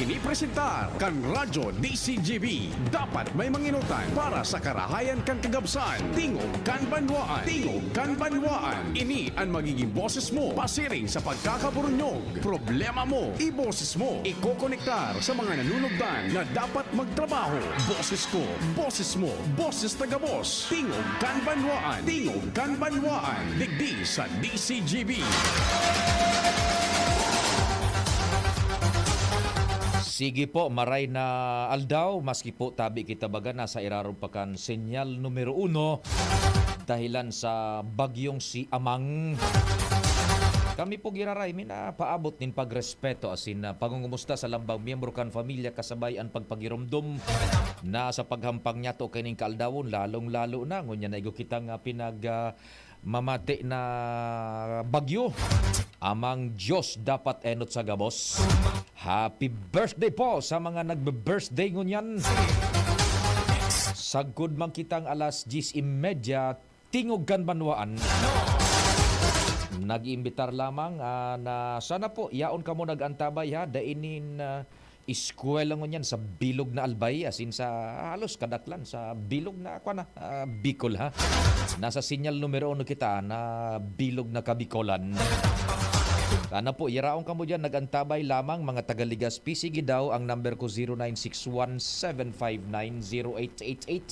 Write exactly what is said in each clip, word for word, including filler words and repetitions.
Inipresentar kan Radyo D C G B. Dapat may manginutan para sa karahayan kan kagabsan. Tingog kan Banwaan. Tingog kan Banwaan. Ini an magiging boses mo pasiring sa pagkakaburunyog. Problema mo, iboses mo. Ikokonektar sa mga nanunugdan na dapat magtrabaho. Boses ko, boses mo, boses na gabos. Tingog kan Banwaan. Tingog kan Banwaan. Digdi sa D C G B. Sige po, maray na aldaw, maski po tabi kita baga nasa irarom pa kan senyal numero uno, dahilan sa bagyong si Amang. Kami po giraray, minapaabot nin pagrespeto asin, ah, pangungumusta sa lambang miyembro kan pamilya kasabay an pagpagiromdom na sa paghampang niyato kaining kaaldawon, lalong-lalo na ngunyan na igo kitang, ah, pinag, ah, mamati na bagyo. Amang Diyos dapat enot sa gabos. Happy birthday po sa mga nagbe-birthday ngunyan. Sagkod man kitang alas diyes y media, tingog kan banwaan. Nag-iimbitar lamang, ah, na sana po, yaon kamo nag-antabay, ha, dai nin, ah, eskwela ngunyan sa bilog na Albay, asin sa halos kadaklan sa bilog na, kwan na, ah, Bicol, ha. Nasa sinyal numero uno kita na bilog na Kabikolan. Sana po, yaraon kamo diyan, nag-antabay lamang, mga taga Legazpi. Sige daw, ang number ko, zero nine six one seven five nine zero eight eight eight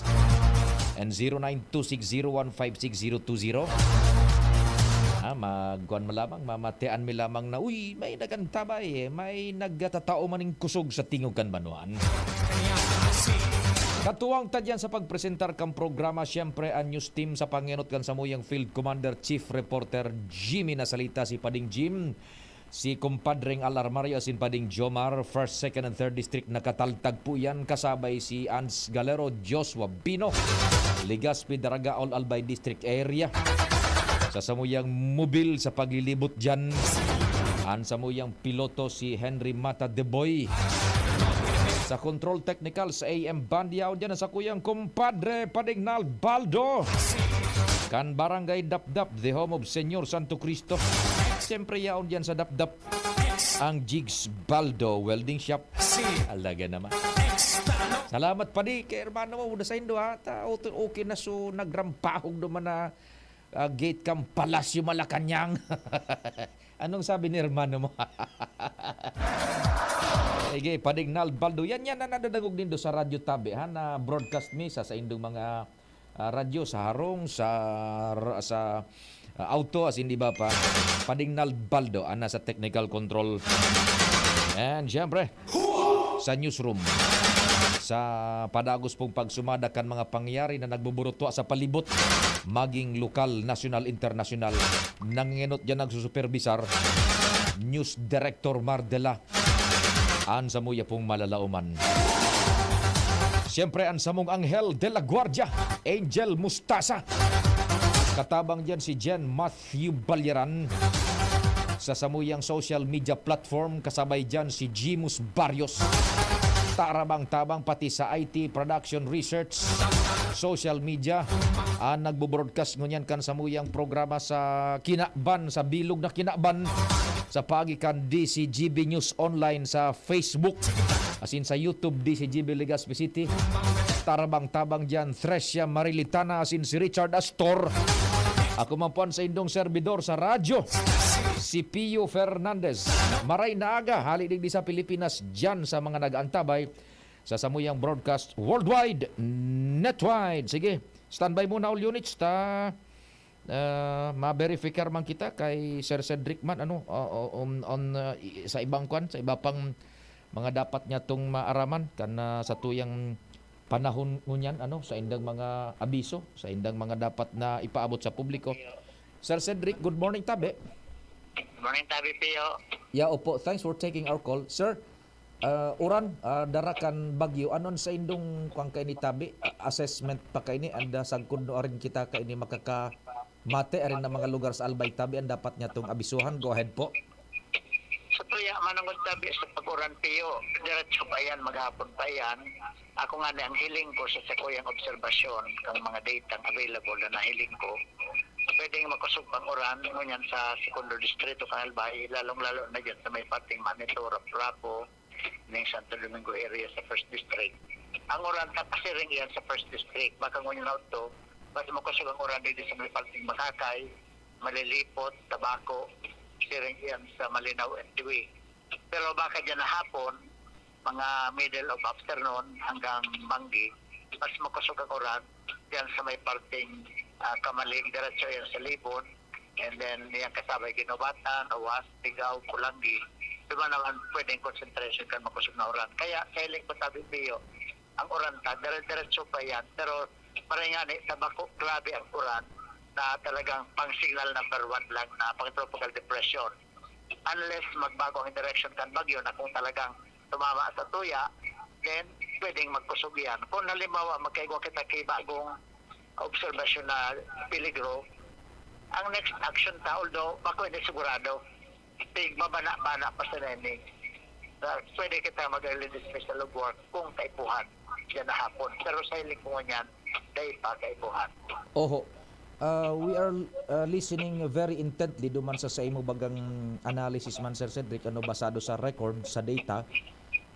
and zero nine two six zero one five six zero two zero. Ah, magkuan mo lamang, mamatian mi lamang na, uy, may nag-antabay, may nagtatao maning kusog sa tingog kan banwaan. Katuwang ta diyan sa pagpresentar kan programa, siyempre, an news team sa pangenot kan samuyang Field Commander Chief Reporter Jimmy Nasalita, si Pading Jim, si Kumpadreng Al Armario asin Pading Jomar, first, second, and third district, nakataltag po yan, kasabay si Ans Galero, Joshua Bino, Legazpi, Daraga, All Albay District Area. Sa samuyang mobil sa paglilibot dyan, an samuyang piloto si Henry Mata de Boy. Sa control technical sa A M band, yaon dyan ang sakuyang kumpadre, Pading Nalbaldo. Kan Barangay Dapdap, the home of Senyor Santo Cristo. Siyempre, yaon dyan sa Dapdap ang Jigs Baldo Welding Shop. Alaga naman. Salamat, Padi, kay hermano mo, uda sa Indo, ha? Ta, okay na, so, nagrampahog naman na, ah, gate kang Palasyo Malacañang. Anong sabi ni hermano mo? Sige, Pading Nalbaldo. Yan, yan na nadadangog nindo sa Radyo Tabi, ha, na broadcast mi sa saindong mga, ah, radyo, sa harong, sa, sa, ah, auto, asin iba pa. Pading Nalbaldo, ana sa technical control. And, syempre, sa newsroom, sa padagos pong pagsumada kan mga pangyayari na nagbuburutwa sa palibot, maging lokal, nasyonal, internasyonal. Nangengenot diyan nagsusuperbisar, News Director Mardela, an samuya pong malalaoman. Siyempre, an samong anghel de la guardia, Angel Mustasa. Katabang diyan si Jen Matthew Balyaran. Sa samuyang social media platform, kasabay diyan si Jimus Barrios. Tarabang-tabang pati sa I T, production, research, social media, an nagbobroadcast ngunyan kan samuyang programa sa kinaban, sa bilog na kinaban, sa paagi kan D C G B News Online sa Facebook, asin sa YouTube, D C G B Legazpi City. Tarabang-tabang diyan, Thresia Marilitana asin si Richard Astor. Ako man po an saindong serbidor sa radyo, si Pio Fernandez. Maray na aga, hali digdi sa Pilipinas, diyan sa mga nag-aantabay sa samuyang broadcast worldwide, netwide. Sige, standby muna all units, ta, ah, ma-verificar man kita kay Sir Cedric man, ano, o, o, um, on, ah, i-, sa ibang kwan, sa iba pang mga dapat niya tong maaraman kan, ah, sa tuyang panahon ngunyan, ano, sa indang mga abiso, sa indang mga dapat na ipaabot sa publiko. Sir Cedric, good morning, tabi. Good morning, Tabi Pio. Yeah, opo. Thanks for taking our call. Sir, ah, uran, ah, dara kan bagyo, anon sa indong kwan kaini, tabi? Ah, assessment pa kaini, and, ah, sagkod no arin kita kaini makakamate, arin na mga lugar sa Albay, tabi, ang dapat niya tong abisuhan. Go ahead po. Sa tuya, manungod, Tabi, sa pag-uran, Pio, diretso pa yan, maghapon pa yan. Ako nga ni, ang hiling ko sa sakuyang obserbasyon, kang mga data available na nahiling ko, pwedeng makusog pang uran, ngunyan sa segundo distrito kang Albay, lalong-lalo na dyan sa may parting Manitou, Rapu-Rapu, ning Santo Domingo area sa First District. Ang uran ta pasiring iyan sa First District. Baka ngunyan na to, mas makosog ang uran dito sa may parting Makakay, Malilipot, Tabaco, siring iyan sa Malinao and Tiwi. Pero baka dyan na hapon, mga middle of afternoon hanggang manggi, mas makosog ang uran dyan sa may parting ah, Kamalig, diretso yan sa Libon. And then, yung kasabay, Guinobatan, Awas, Ligao, Pulanggi. Diba naman, pwedeng concentration kan makosog na uran. Kaya, sa hiling ko, sabi, Pio, ang uran ta, dire-diretso pa yan. Pero, parang nga ni, sa bako, grabe ang uran na talagang pang signal number one lang na pang tropical depression. Unless magbago ang direction kan bagyo na kung talagang tumama sa tuya, then pwedeng magkusog yan. Kung halimbawa, magkaigwa kita kay bagong obserbasyon na peligro, ang next action ta, although bako hindi sigurado, tig mabana-bana pa sa nini. Uh, pwede kita mag-early dismissal of work kung kaipuhan yan na hapon. Pero sa hiling ko ngunyan, dahil pa kaipuhan. Oho. Uh, we are uh, listening very intently duman sa saimo bagang analysis man, Sir Cedric, ano, basado sa record, sa data.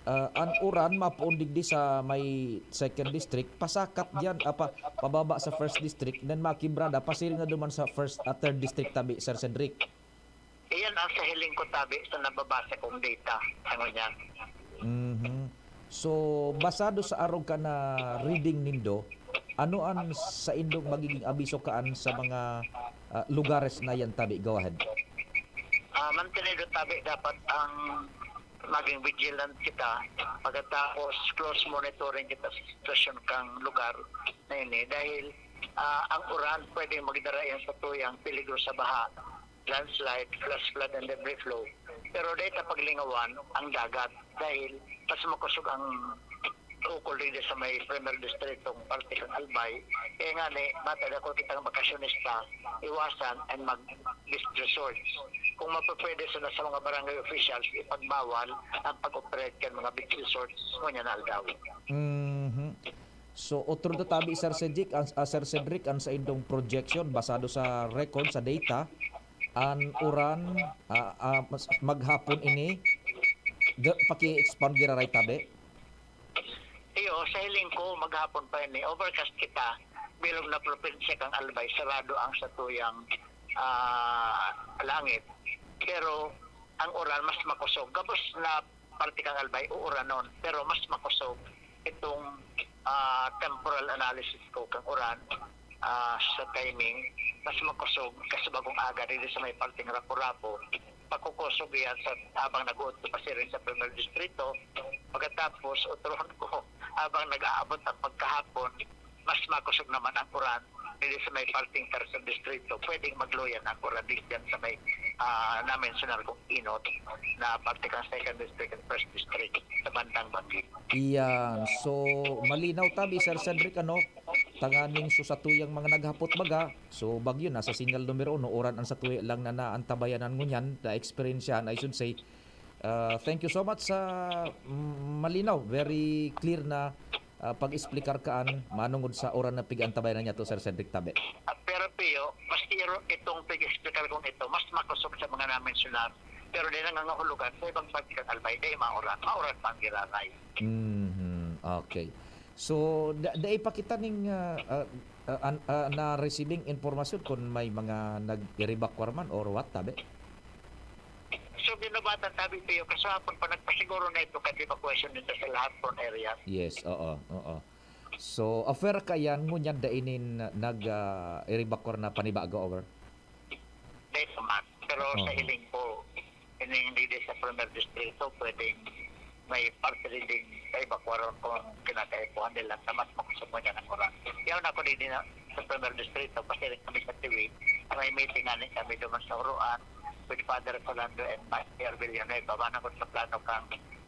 Uh, an uran mapoon digdi sa may second district, pasakat diyan, apa, pababa sa first district, then makibrada, pasiring na duman sa first, uh, third district tabi, Sir Cedric. Iyan ang sa hiling ko tabi sa nababasa kong data sa ngunyan. Mhm. So, basado sa arog ka na reading nindo, ano an saindong magiging abiso kaan sa mga ah, lugares na yan tabi? Go ahead. Ah, mantenido tabi dapat ang maging vigilant kita. Pagkatapos, close monitoring kita sa sitwasyon kang lugar na ini. Dahil ah, ang uran pwedeng magdara yan sa tuyang peligro sa baha, landslide, flash flood, and debris flow. Pero dahil sa paglingawan ang dagat dahil mas makusog ang ukol dito sa may Primer Distritong parte kan Albay. Kaya nga ni, matag ako kitang bakasyonista, iwasan and mag-beach resorts. Kung mapapwede sana sa mga barangay officials, ipagbawal ang pag-operate kan mga beach resorts ngunyan na aldaw. Mhm. So, otro na tabi, Sir Cedric, ang, ah, Sir Cedric, ang saindong projection, basado sa record, sa data, an uran, ah, ah, mas, maghapon ini, the, paki-expand giraray tabi? Iyo, sa hiling ko, maghapon pa ini. Overcast kita, bilog na probinsya kang Albay, sarado ang satuyang ah, langit. Pero ang uran mas makusog. Gabos na parte kang Albay, uuranon. Pero mas makusog itong ah, temporal analysis ko kang uran ah, sa timing. Mas makusog kasi bagong aga dito sa may parting Rapu-Rapu. Pakukusog yan sa habang nag-uot ko pasiring sa Primer Distrito. Pagkatapos, utrohan ko, habang nag-aabot ang pagkahapon, mas makusog naman ang uran dito sa may parting Tercer Distrito. Pwedeng magluyan ang uran dito dyan sa may ah, na-mensionar kong inot na parte kang Second District and First District sa bandang Banggi. Iyan. So, malinaw tabi, Sir Cedric, ano? Tanganing so satuyang mga naghapot baga, so bagyo na sa sinyal numero uno, uran ang satuya lang na naantabayanan ngunyan, na-eksperyensyahan, I should say. Ah, thank you so much sa mm, malinaw, very clear na ah, pag-explicar kaan manungod sa uran na pig-antabayanan niya to, Sir Cedric Tabe. Ah, pero Pio, mas iro itong pag-explicar kong ito, mas makusog sa mga na-mensionar. Pero di nangangahulugan sa ibang parte kang Albay, di mauran, mauran pa ang giraray. Mhm. Okay. So, da dai pa kita ning, ah, ah, ah, an ah, na-receiving impormasyon kun may mga nag-erevacuar man or what, tabi? So, Guinobatan, tabi, Pio, kasapon pa nagpasiguro na ito kan evacuation dito sa lahat prone areas. Yes, oo, oo. So, affair ka yan, ngunyan dai nin nag, ah, erevacuar na panibago, over? Dahil naman. Pero sa Oo. hiling ko, ining didi sa Primer Distrito, pwedeng may parte din din sa evacuar kung kinakaipuhan nila sa mas makusog mo niya ng oras. Yaw na ako didi na sa Primer Distrito, pasiring kami sa Tiwi. May meeting nga ni kami duman sa Uruan with Father Rolando and Mayor Villanueva. Manakot sa plano kang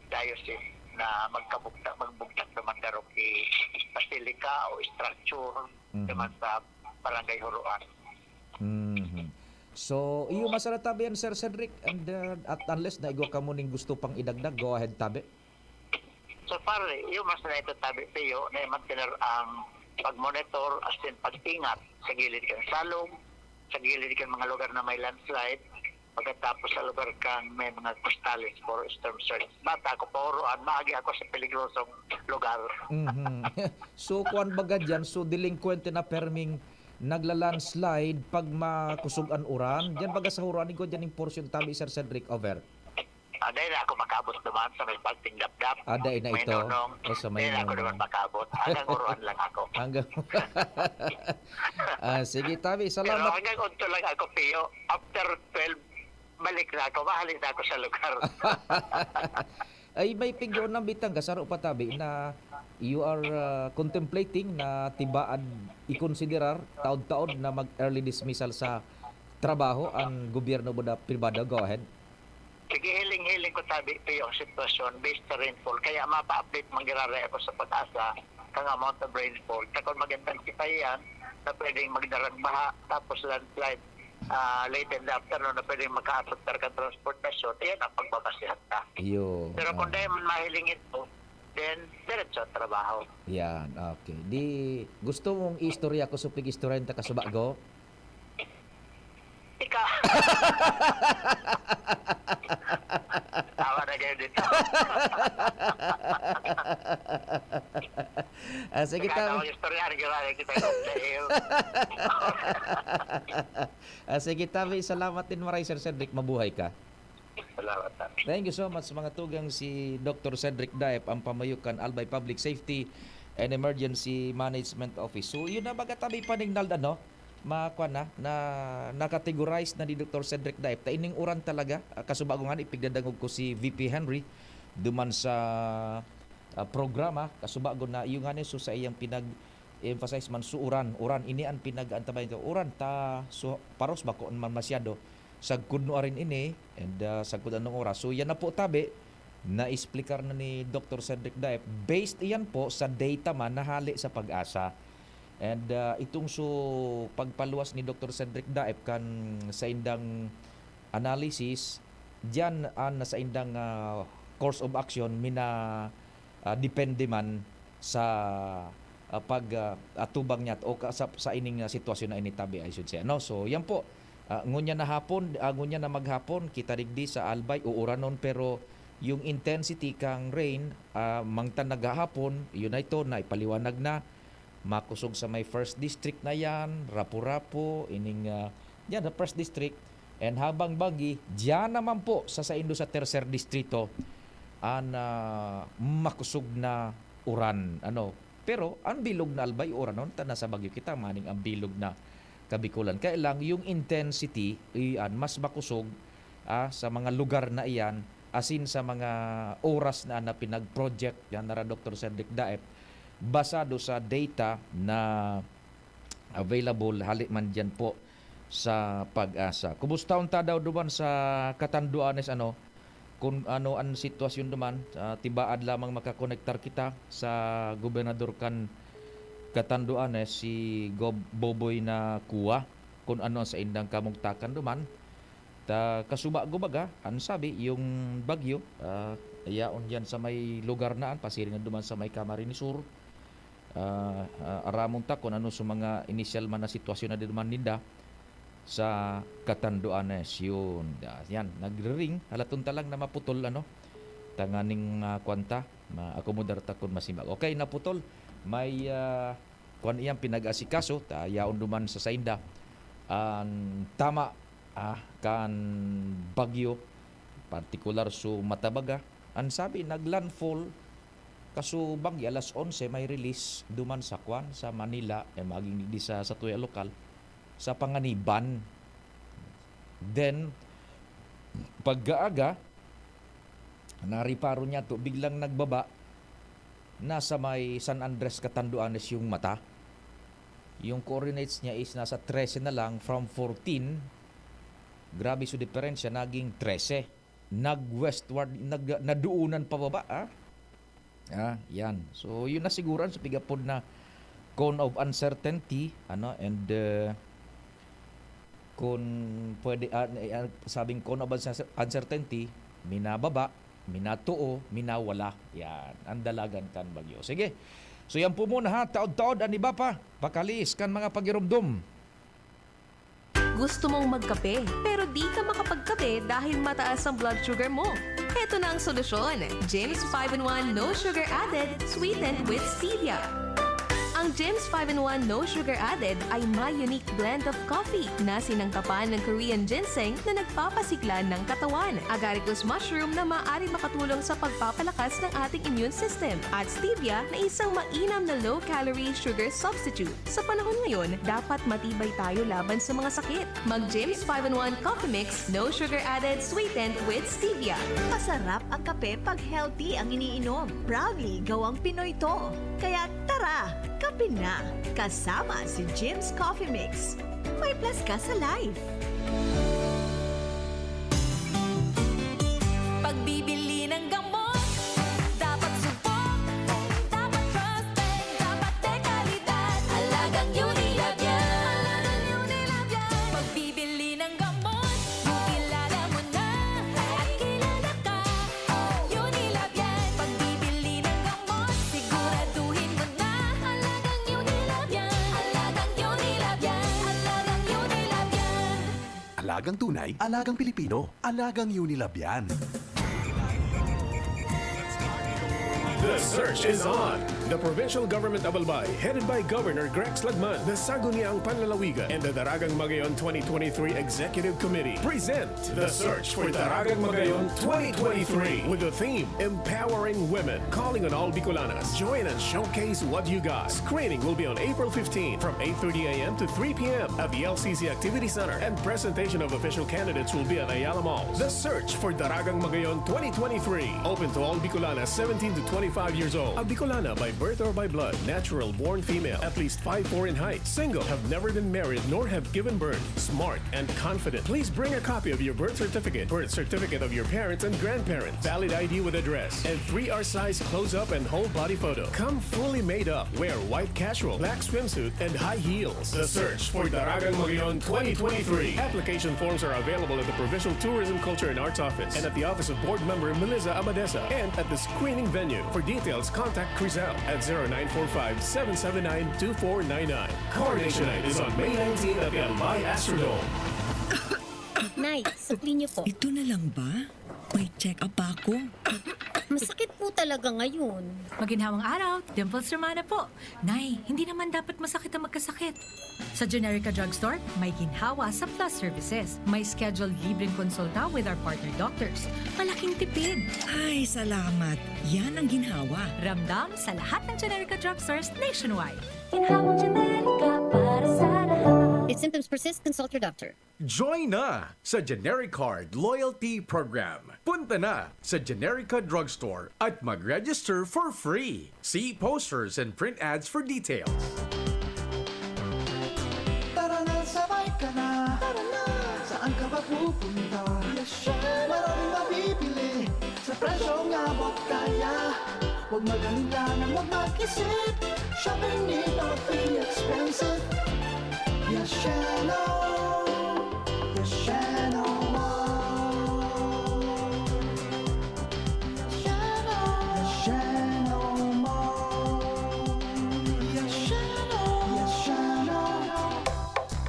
diocese na magkabugtak, magbugtak duman darong i-, basilica o structure Mhm. duman sa Barangay Huruan. Mhm. So, iyo masara tabi yan, Sir Cedric, and, uh, at unless na igwa ka mo ning gusto pang idagdag, go ahead, tabi. So far, iyo mas na ito tabi, Pio, na i-maintain ang pag-monitor, as in pag-ingat sa gilid kan salog, sa gilid kan mga lugar na may landslide, Pagkatapos sa lugar kang may mga postales for storm surge. Bata ako, pauroan, maagi ako sa peligrosong lugar. Mhm. So, kuwan baga diyan, so delinkwente na perming nagla-landslide pag makusog an uran. Diyan baga sa Huroan, igwa diyan yung portion tabi, Sir Cedric, over. Ah, dahil ako makaabot naman sa may pagting dapdap. Ah, dahil na May ito. Nonong. O, sa may Dahil ako nonong. Naman makaabot. Hanggang Huroan lang ako. Hanggang Ah, sige, tabi. Pero Salamat. Hanggang unto lang ako, Pio. After twelve, balik na ako. Mahalik na ako sa lugar. Ay, may pigyo ng bitang kasaro pa tabi na you are, ah, contemplating na tibaad ikonsiderar taod-taod na mag-early dismissal sa trabaho ang gobyerno o da pribado. Go ahead. Sige, hiling-hiling ko tabi, Pio, ang sitwasyon based sa rainfall. Kaya mapa-update manggiraray ako sa pag-asa kang amount of rainfall. Takon mag-intensify yan na pwedeng magdarag baha tapos landslide ah, late in the afternoon na pwedeng makaapektar ka transportasyon, iyan ang pagbabasihan ka. Iyo. Pero kung ah. Dahil man mahiling ito, then diretso ang trabaho. Yan, okay. Di gusto mong istorya ko, supig istorya ta kasubago? Ika. Tawa na kayo dito. Ah, sige, Kaya tawa. Tawag istorya, nagkilala kita sa iyo. Ah, sige, tabi. Salamat din maray, Sir Cedric. Mabuhay ka. Salamat, tabi. Thank you so much, mga tugang. Si Doctor Cedric Daep, ang pamayo kan Albay Public Safety and Emergency Management Office. So, yun na, baga tabi, panignaldan, no? Makwa na, na, na-categorize na ni Doctor Cedric Daep. Ta ining uran talaga, ah, kasubago nga ni, pigdadangog ko si V P Henry, duman sa, ah, programa, kasubago na, yung nga ni, so, sa iyang pinag-emphasize man, so, uran, uran, ini ang pinag-antabay nito. Uran, ta, so, paros ba ko man masyado, sagkod no arin ini, and, ah, sagkod anong oras. So, yan na po, tabi, na-explicar na ni Doctor Cedric Daep. Based iyan po sa data man na hali sa PAGASA. And, ah, itong so pagpaluwas ni Doctor Cedric Daep kan saindang analysis, diyan an saindang, ah, course of action mina, ah, depende man sa, ah, pag, ah, atubang niya o ka, sa, sa ining, ah, sitwasyon na initabi, I should say, ano? So, yan po. Ah, ngunyan na hapon, ah, ngunyan na maghapon, kita digdi sa Albay, uuranon, pero yung intensity kang rain, ah, mangtan naghahapon, yun na ito, na ipaliwanag na, makosog sa may first district na yan, Rapu-Rapu, ining, ah, yan, the first district, and habang bagi, diyan naman po sa saindo sa tercer distrito, an, ah, makosog na uran, ano. Pero, ang bilog na Albay, uuranon, ta nasa Baguio kita, maning ang bilog na Kabikulan. Kaya lang, yung intensity, iyan, mas makosog, ah, sa mga lugar na iyan, asin sa mga oras na, na pinag-project yan nara Doctor Cedric Daep, basado sa data na available, hali man diyan po sa PAGASA. Kumusta unta daw duman sa Catanduanes, ano, kun ano an sitwasyon duman? Ah, tibaad lamang makakonektar kita sa gobernador kan Catanduanes, si Gob Boboy Nacua, kun ano an saindang kamugtakan duman. Ta kasubago baga, an sabi, yung bagyo, ah, yaon diyan sa may lugar na an, pasiring na duman sa may Camarines Sur. Ah, ah, aramon ta kun ano sa mga inisyal man na sitwasyon na duman ninda sa Catanduanes. Yun. Ah, yan, nagre-ring. Halaton ta lang na maputol, ano? Tanganing, ah, kwan ta, maakomodar ta kun masimbag. Okay, naputol. May, ah, kwan iyang pinag-asikaso, ta yaon duman sa sainda. An tama, ah, kan bagyo, partikular so Matabaga, an sabi, nag-landfall, kasubang alas onse may release duman sa kwan, sa Manila, eh, maging di sa, sa tuya lokal, sa Panganiban. Then, pag-aaga, nariparo niya to, biglang nagbaba, nasa may San Andres, Catanduanes yung mata. Yung coordinates niya is nasa trese na lang from fourteen. Grabe, so diferensya, naging trese. Nag-westward, nag-, naduunan pababa, ah. Ah, yan. So, yun na siguro ang sa pigapod na cone of uncertainty, ano, and, uh, kung pwede, ah, eh, ah, sabing cone of uncer-, uncertainty, minababa, minatuo, minawala. Yan, ang dalagan kan bagyo. Sige. So, yan po muna, ha. Taod-taod, an iba pa. Pakaliis kan mga pagirumdom. Gusto mong magkape, pero di ka makapagkape dahil mataas ang blood sugar mo? Heto na ang solusyon, Jim's five-in-one No Sugar Added, Sweetened with Stevia. Ang Jim's five-in-one No Sugar Added ay may unique blend of coffee na sinangkapan ng Korean ginseng na nagpapasigla ng katawan, agaricus mushroom na maaari makatulong sa pagpapalakas ng ating immune system, at stevia na isang mainam na low-calorie sugar substitute. Sa panahon ngayon, dapat matibay tayo laban sa mga sakit. Mag Jim's five-in-one Coffee Mix, no sugar added, sweetened with stevia. Masarap ang kape pag healthy ang iniinom. Proudly, gawang Pinoy to. Kaya tara, kape na! Kasama si Jim's Coffee Mix. May plus ka sa life. Pagbibili ng gamot, dapat sumpong, dapat trusted, dapat de kalidad. Alagang Unilab yan. Alagang Unilab yan. Pagbibili ng gamot, kung kilala mo na at kilala ka. Unilab yan. Pagbibili ng gamot, siguraduhin mo na. Alagang Unilab yan. Alagang Unilab yan. Alagang Unilab yan. Alagang tunay, alagang Pilipino, alagang Unilab yan. The search is on. The provincial government of Albay, headed by Governor Grex Lagman, the Sangguniang Panlalawigan, and the Daragang Magayon twenty twenty-three Executive Committee present The Search for Daragang Magayon twenty twenty-three with the theme Empowering Women, calling on all Bicolanas. Join and showcase what you got. Screening will be on April fifteen from eight thirty a m to three p m at the L C C Activity Center, and presentation of official candidates will be at Ayala Malls. The Search for Daragang Magayon twenty twenty-three. Open to all Bicolanas seventeen to twenty-five years old. A Bicolana by birth or by blood. Natural born female. At least five four in height. Single. Have never been married nor have given birth. Smart and confident. Please bring a copy of your birth certificate, birth certificate of your parents and grandparents, valid I D with address, and three R size close-up and whole body photo. Come fully made up. Wear white casual, black swimsuit, and high heels. The Search for Daragang Magayon twenty twenty-three. Application forms are available at the Provincial Tourism, Culture, and Arts Office and at the office of Board Member Melissa Amadesa and at the screening venue. For details, contact Crizel at zero nine four five, seven seven nine, two four nine nine. Coronation Night is on May nineteen at the Albay Astrodome. Nay, sukli niyo po. Ito na lang ba? May check-up pa ako. Masakit po talaga ngayon. Maginhawang araw, Dimples Romana po. Nay, hindi naman dapat masakit ang magkasakit. Sa Generica Drugstore, may ginhawa sa Plus Services. May scheduled libreng konsulta with our partner doctors. Malaking tipid! Ay, salamat. Yan ang ginhawa. Ramdam sa lahat ng Generica Drugstores nationwide. Ginhawang Generica para sa lahat. If symptoms persist, consult your doctor. Join na sa Generic Card Loyalty Program. Punta na sa Generica Drugstore at mag-register for free. See posters and print ads for details. Tara na, sabay ka na. Tara na. Saan ka ba pupunta? Maraming mabibili sa presyong abot kaya. Huwag mag-alinlangan, huwag mag-isip. Shopping need not be expensive. Yasheno. Yasheno Mall. Yasheno Mall. Yasheno. Yasheno.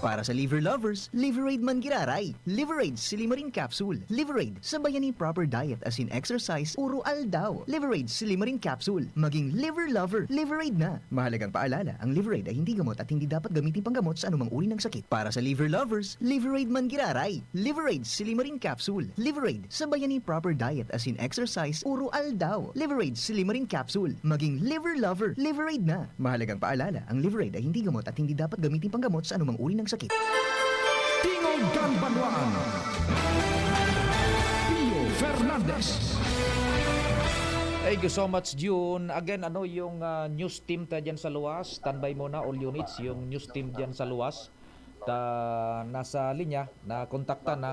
Para sa liver lovers, Liverade man giraray. Liverade Silimarin Capsule. Liverade, sabayan nin proper diet as in exercise, uro aldaw. Liverade Silimarin Capsule. Maging liver lover, Liverade na. Mahalagang paalala, ang Liverade ay hindi gamot at hindi dapat gamitin panggamot sa anumang uri ng sakit. Para sa liver lovers, Liverade man giraray. Liverade Silimarin Capsule. Liverade, sabayan nin proper diet as in exercise, uro aldaw. Liverade Silimarin Capsule. Maging liver lover, Liverade na. Mahalagang paalala, ang Liverade ay hindi gamot at hindi dapat gamitin panggamot sa anumang uri ng sakit. Tingog kan Banwaan. Pio Fernandez. Thank you so much, June. Again, ano yung, ah, news team ta dyan sa luwas? Standby muna, all units, yung news team dyan sa luwas. Ta, nasa linya, nakontaktan na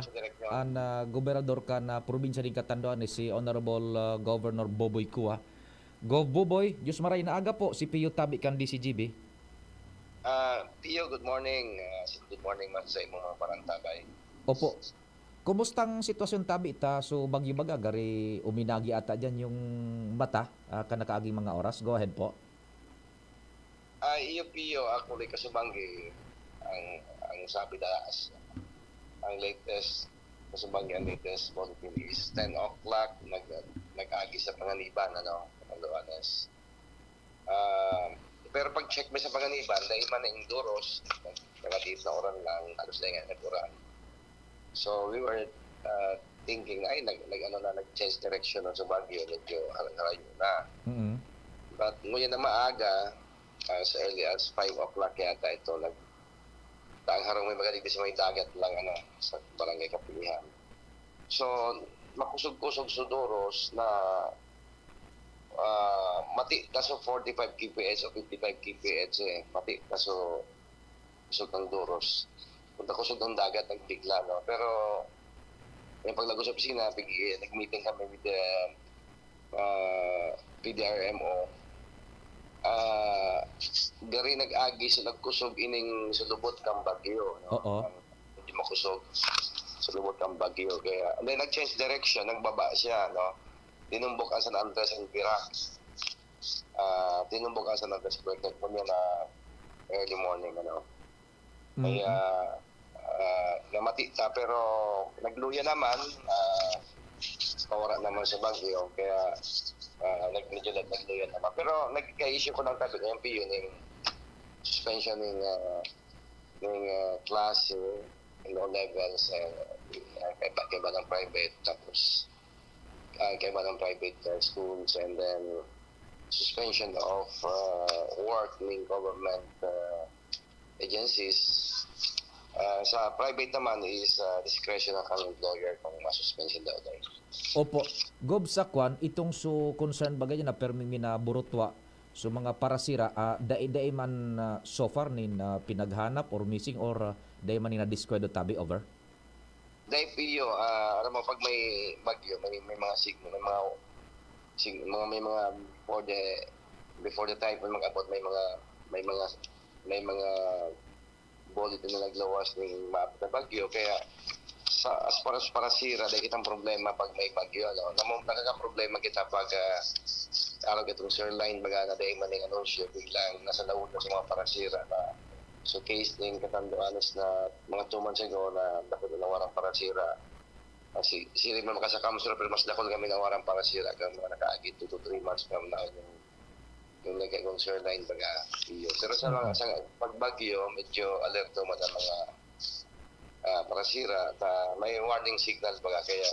an, ah, gobernador kan, ah, probinsya nin Catanduanes, si Honorable, ah, Governor Boboy Cua. Gov Boboy, Diyos maray na aga po, si Pio tabi kan D C G B. Ah, Pio, good morning. Ah, good morning man sa imong mga parantabay. Opo. Kumustang sitwasyon tabi ta? So, Bagyo Baga, gari uminagi ata dyan yung mata, ah, kan nakaaging mga oras. Go ahead po. Ah, iyo, Pio, actually, kasubanggi, ang, ang sabi da, as, Ang latest, sa Subac, ang latest bulletin is ten o'clock, nag-, nag-agi sa Panganiban, ano, Catanduanes. Ah, pero pag-check mi sa Panganiban, dai man naing duros, nag-, nagkadikit na uran lang, halos dai nga nag-uran. So, we were, ah, thinking, ay, nag-, nag-ano na, nag-change direction na sa Baguio, medyo har-, harayo na. Mm. But ngunyan na maaga, as early as five o'clock yata ito, nag-, ang harong mi baga digdi sa may dagat lang, ano, sa Barangay Kapilihan. So, makusog-kusog sa duros na, ah, mati ta sa forty-five K P H o fifty-five K P H, eh. Mati ta sa kusog ng duros. Punta kusog ng dagat, nagbigla, no? Pero, yung paglago sa opisina, pig-, nag-meeting kami with the, ah, P D R M O. Ah, gari nag-agi sa nagkusog ining sa lubot kang bagyo, no? Oo. Ang medyo makusog sa lubot kang bagyo. Kaya, and then nag-change direction, nagbaba siya, no? Tinumbok ang San Andres and Virac. Ah, tinumbok ang San Andres Virac ngunyan na early morning, ano. Kaya, ah, namati ta, pero nagluya naman, ah, pawara naman sa bagyo, kaya, ah, nag-, medyo nag-, nagluya naman. Pero nagka-issue ko lang sabi ng M P U, ning suspension ning, ah, ning, ah, klase in all levels, eh, ah, kaiba, kaiba ng private, tapos, ah, kaiba ng private, ah, schools, and then suspension of, ah, work ning government, ah, agencies. Ah, sa private naman is, ah, discretion ng employer kung ma-suspension daw tayo. Opo. Gob, sa kwan, itong su concern bagay na permi minaburutwa, so mga parasira, ah, dai-dai man, ah, so far nin, ah, pinaghanap or missing or, ah, dai man nin nadiskwedyo tabi over? Dai, Pio, ah, alam mo, pag may bagyo, may, may mga sign, may mga sig-, mga, may mga before the, before the typhoon mag-abot, may mga, may mga, may mga bulletin na naglawas ning maabot na bagyo. Kaya sa, as far as parasira, dai kitang problema pag may bagyo, ano. Namo-, nakakaproblema kita pag, ah, araw kitong Sirline, baga na dai man ning anunsyo, biglang nasa laog na sa mga parasira na. So, case ning Catanduanes na mga two months ago na dakul na nawarang parasira. Ah, si, sila man makasakam sila, pero mas dakul kami nawarang parasira kang mga nakaagi two to three months from now yung, yung nagkagong Sirline, baga, iyo. Pero sa mga, sa pagbagyo, medyo alerto man ang mga, ah, parasira, ta, may warning signal, baga, kaya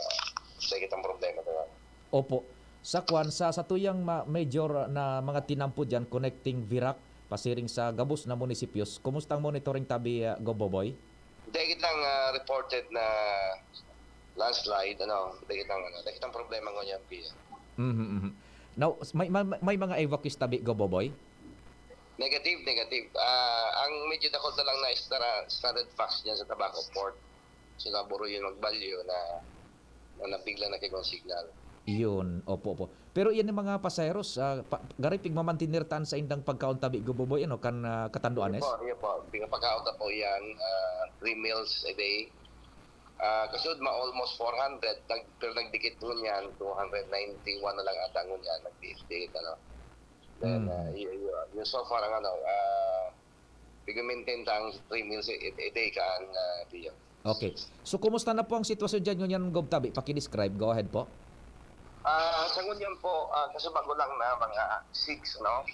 dai kitang problema, diba? Opo. Sa kwan, sa, sa tuyang ma-, major na mga tinampo dyan, connecting Virac, pasiring sa gabos na munisipios, kumusta ang monitoring tabi, ah, Gob Boboy? Dai kitang, ah, reported na landslide, ano, dai kitang, ano, dai kitang problema ngunyan, Pio. Mhm, mhm. Now, s-, may, may, may mga evacuees tabi, Gob Boboy? Negative, negative. Ah, ang medyo dakul na lang na stra-, stranded FACS dyan sa Tabaco Port. So, naburo yun magbalyo na, na nabigla na kay signal. Iyon, opo, opo. Pero iyan yung mga pasaheros, ah, pa-, gari pigmamantener taan sa indang pagkaon tabi, Gob Boboy, ano, kan, ah, Catanduanes? Iyo po, iyo po. Pigpapakaon ta po yan, ah, three meals a day. Ah, kasunod, ma-, almost four hundred, nag-, pero nagdikit ngunyan, two hundred ninety-one na lang ata ngunyan, nagdikit, ano. Then, Mm. ah, y-, y-, yung so far, ang ano, ah, pig-maintain ta ang three meals a, a day kaan, ah, Pio. Okay. So, kumusta na po ang sitwasyon dyan ngunyan, Gob Tabi? Paki-describe. Go ahead po. Ah, sa ngunyan po, ah, kasubago lang na mga six, no?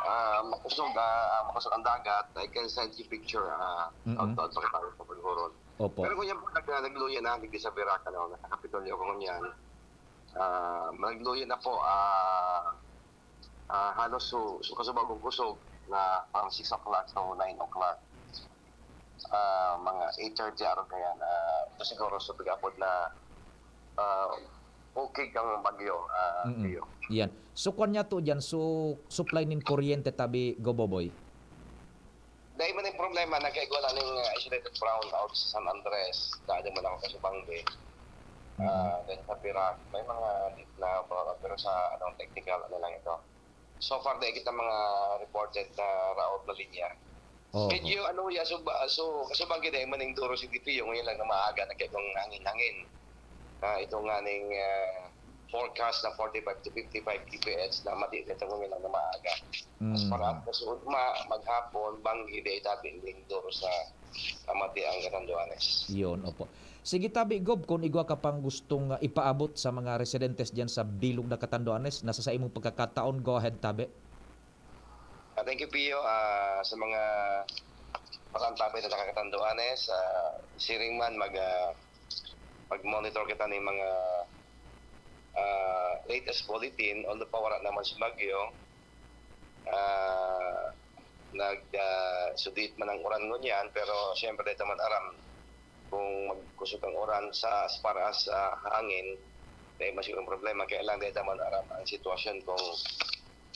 Ah, makusog, ah, ah, makusog ang dagat. I can send you picture, ah, Mm-mm. out, out, pagkatapos sa Paghuron. Opo. Pero ngunyan po, nag-, nagluya na, digdi sa Virac, ano, nasa Kapitolyo ako ngunyan. Ah, nagluya na po, ah, ah, halos su-, su-, kasubagong kusog na parang six o'clock to nine o'clock. Ah, mga eight thirty araw na yan. Ah, ito siguro sa pag-apod na, ah, okay kang bagyo, ah, Mm-mm. Pio. Yan. So, kwan niya to dyan. So, supply nin kuryente tabi, Gob Boboy? Dahil man yung problema, nagkaigwa na ning, ah, isolated brownout sa San Andres. Dahil man ako sa Bangbe. Ah, then sa Virac, may mga na brownout, pero sa, anong, technical, ano lang ito. So far, dahil kita mga reported na raot na linya. Oo. Medyo, ano, ya, so, ba-, so, kasubang kita, yung maning duro si D P U, ngayon lang na maaga, nagkaibang hangin-hangin. Ah, ito nga ning, ah, forecast na forty-five to fifty-five K P H na mati, ito ngayon lang na maaga. As Mm. far as sa ugma, maghapon, banggi, dahil tabi, hindi duro sa mamati ang Catanduanes. Yun, opo. Sige, tabi, Gob, kung igwa ka pang gustong ah, ipaabot sa mga residentes dyan sa bilog na Catanduanes, nasa sa imong pagkakataon, go ahead, tabi. Ah, thank you, Pio. Ah, sa mga pakantabi na taga Catanduanes, ah, siring man mag, ah, mag-monitor kita ng mga ah, latest bulletin, although pa wala naman sa bagyo, ah, nag, ah, sudit man ang uran ngunyan, pero siyempre, di naman aram kung magkusog ang uran sa, as far as, ah, hangin, dahil mas yung problema, kaya lang di naman aram ang sitwasyon kung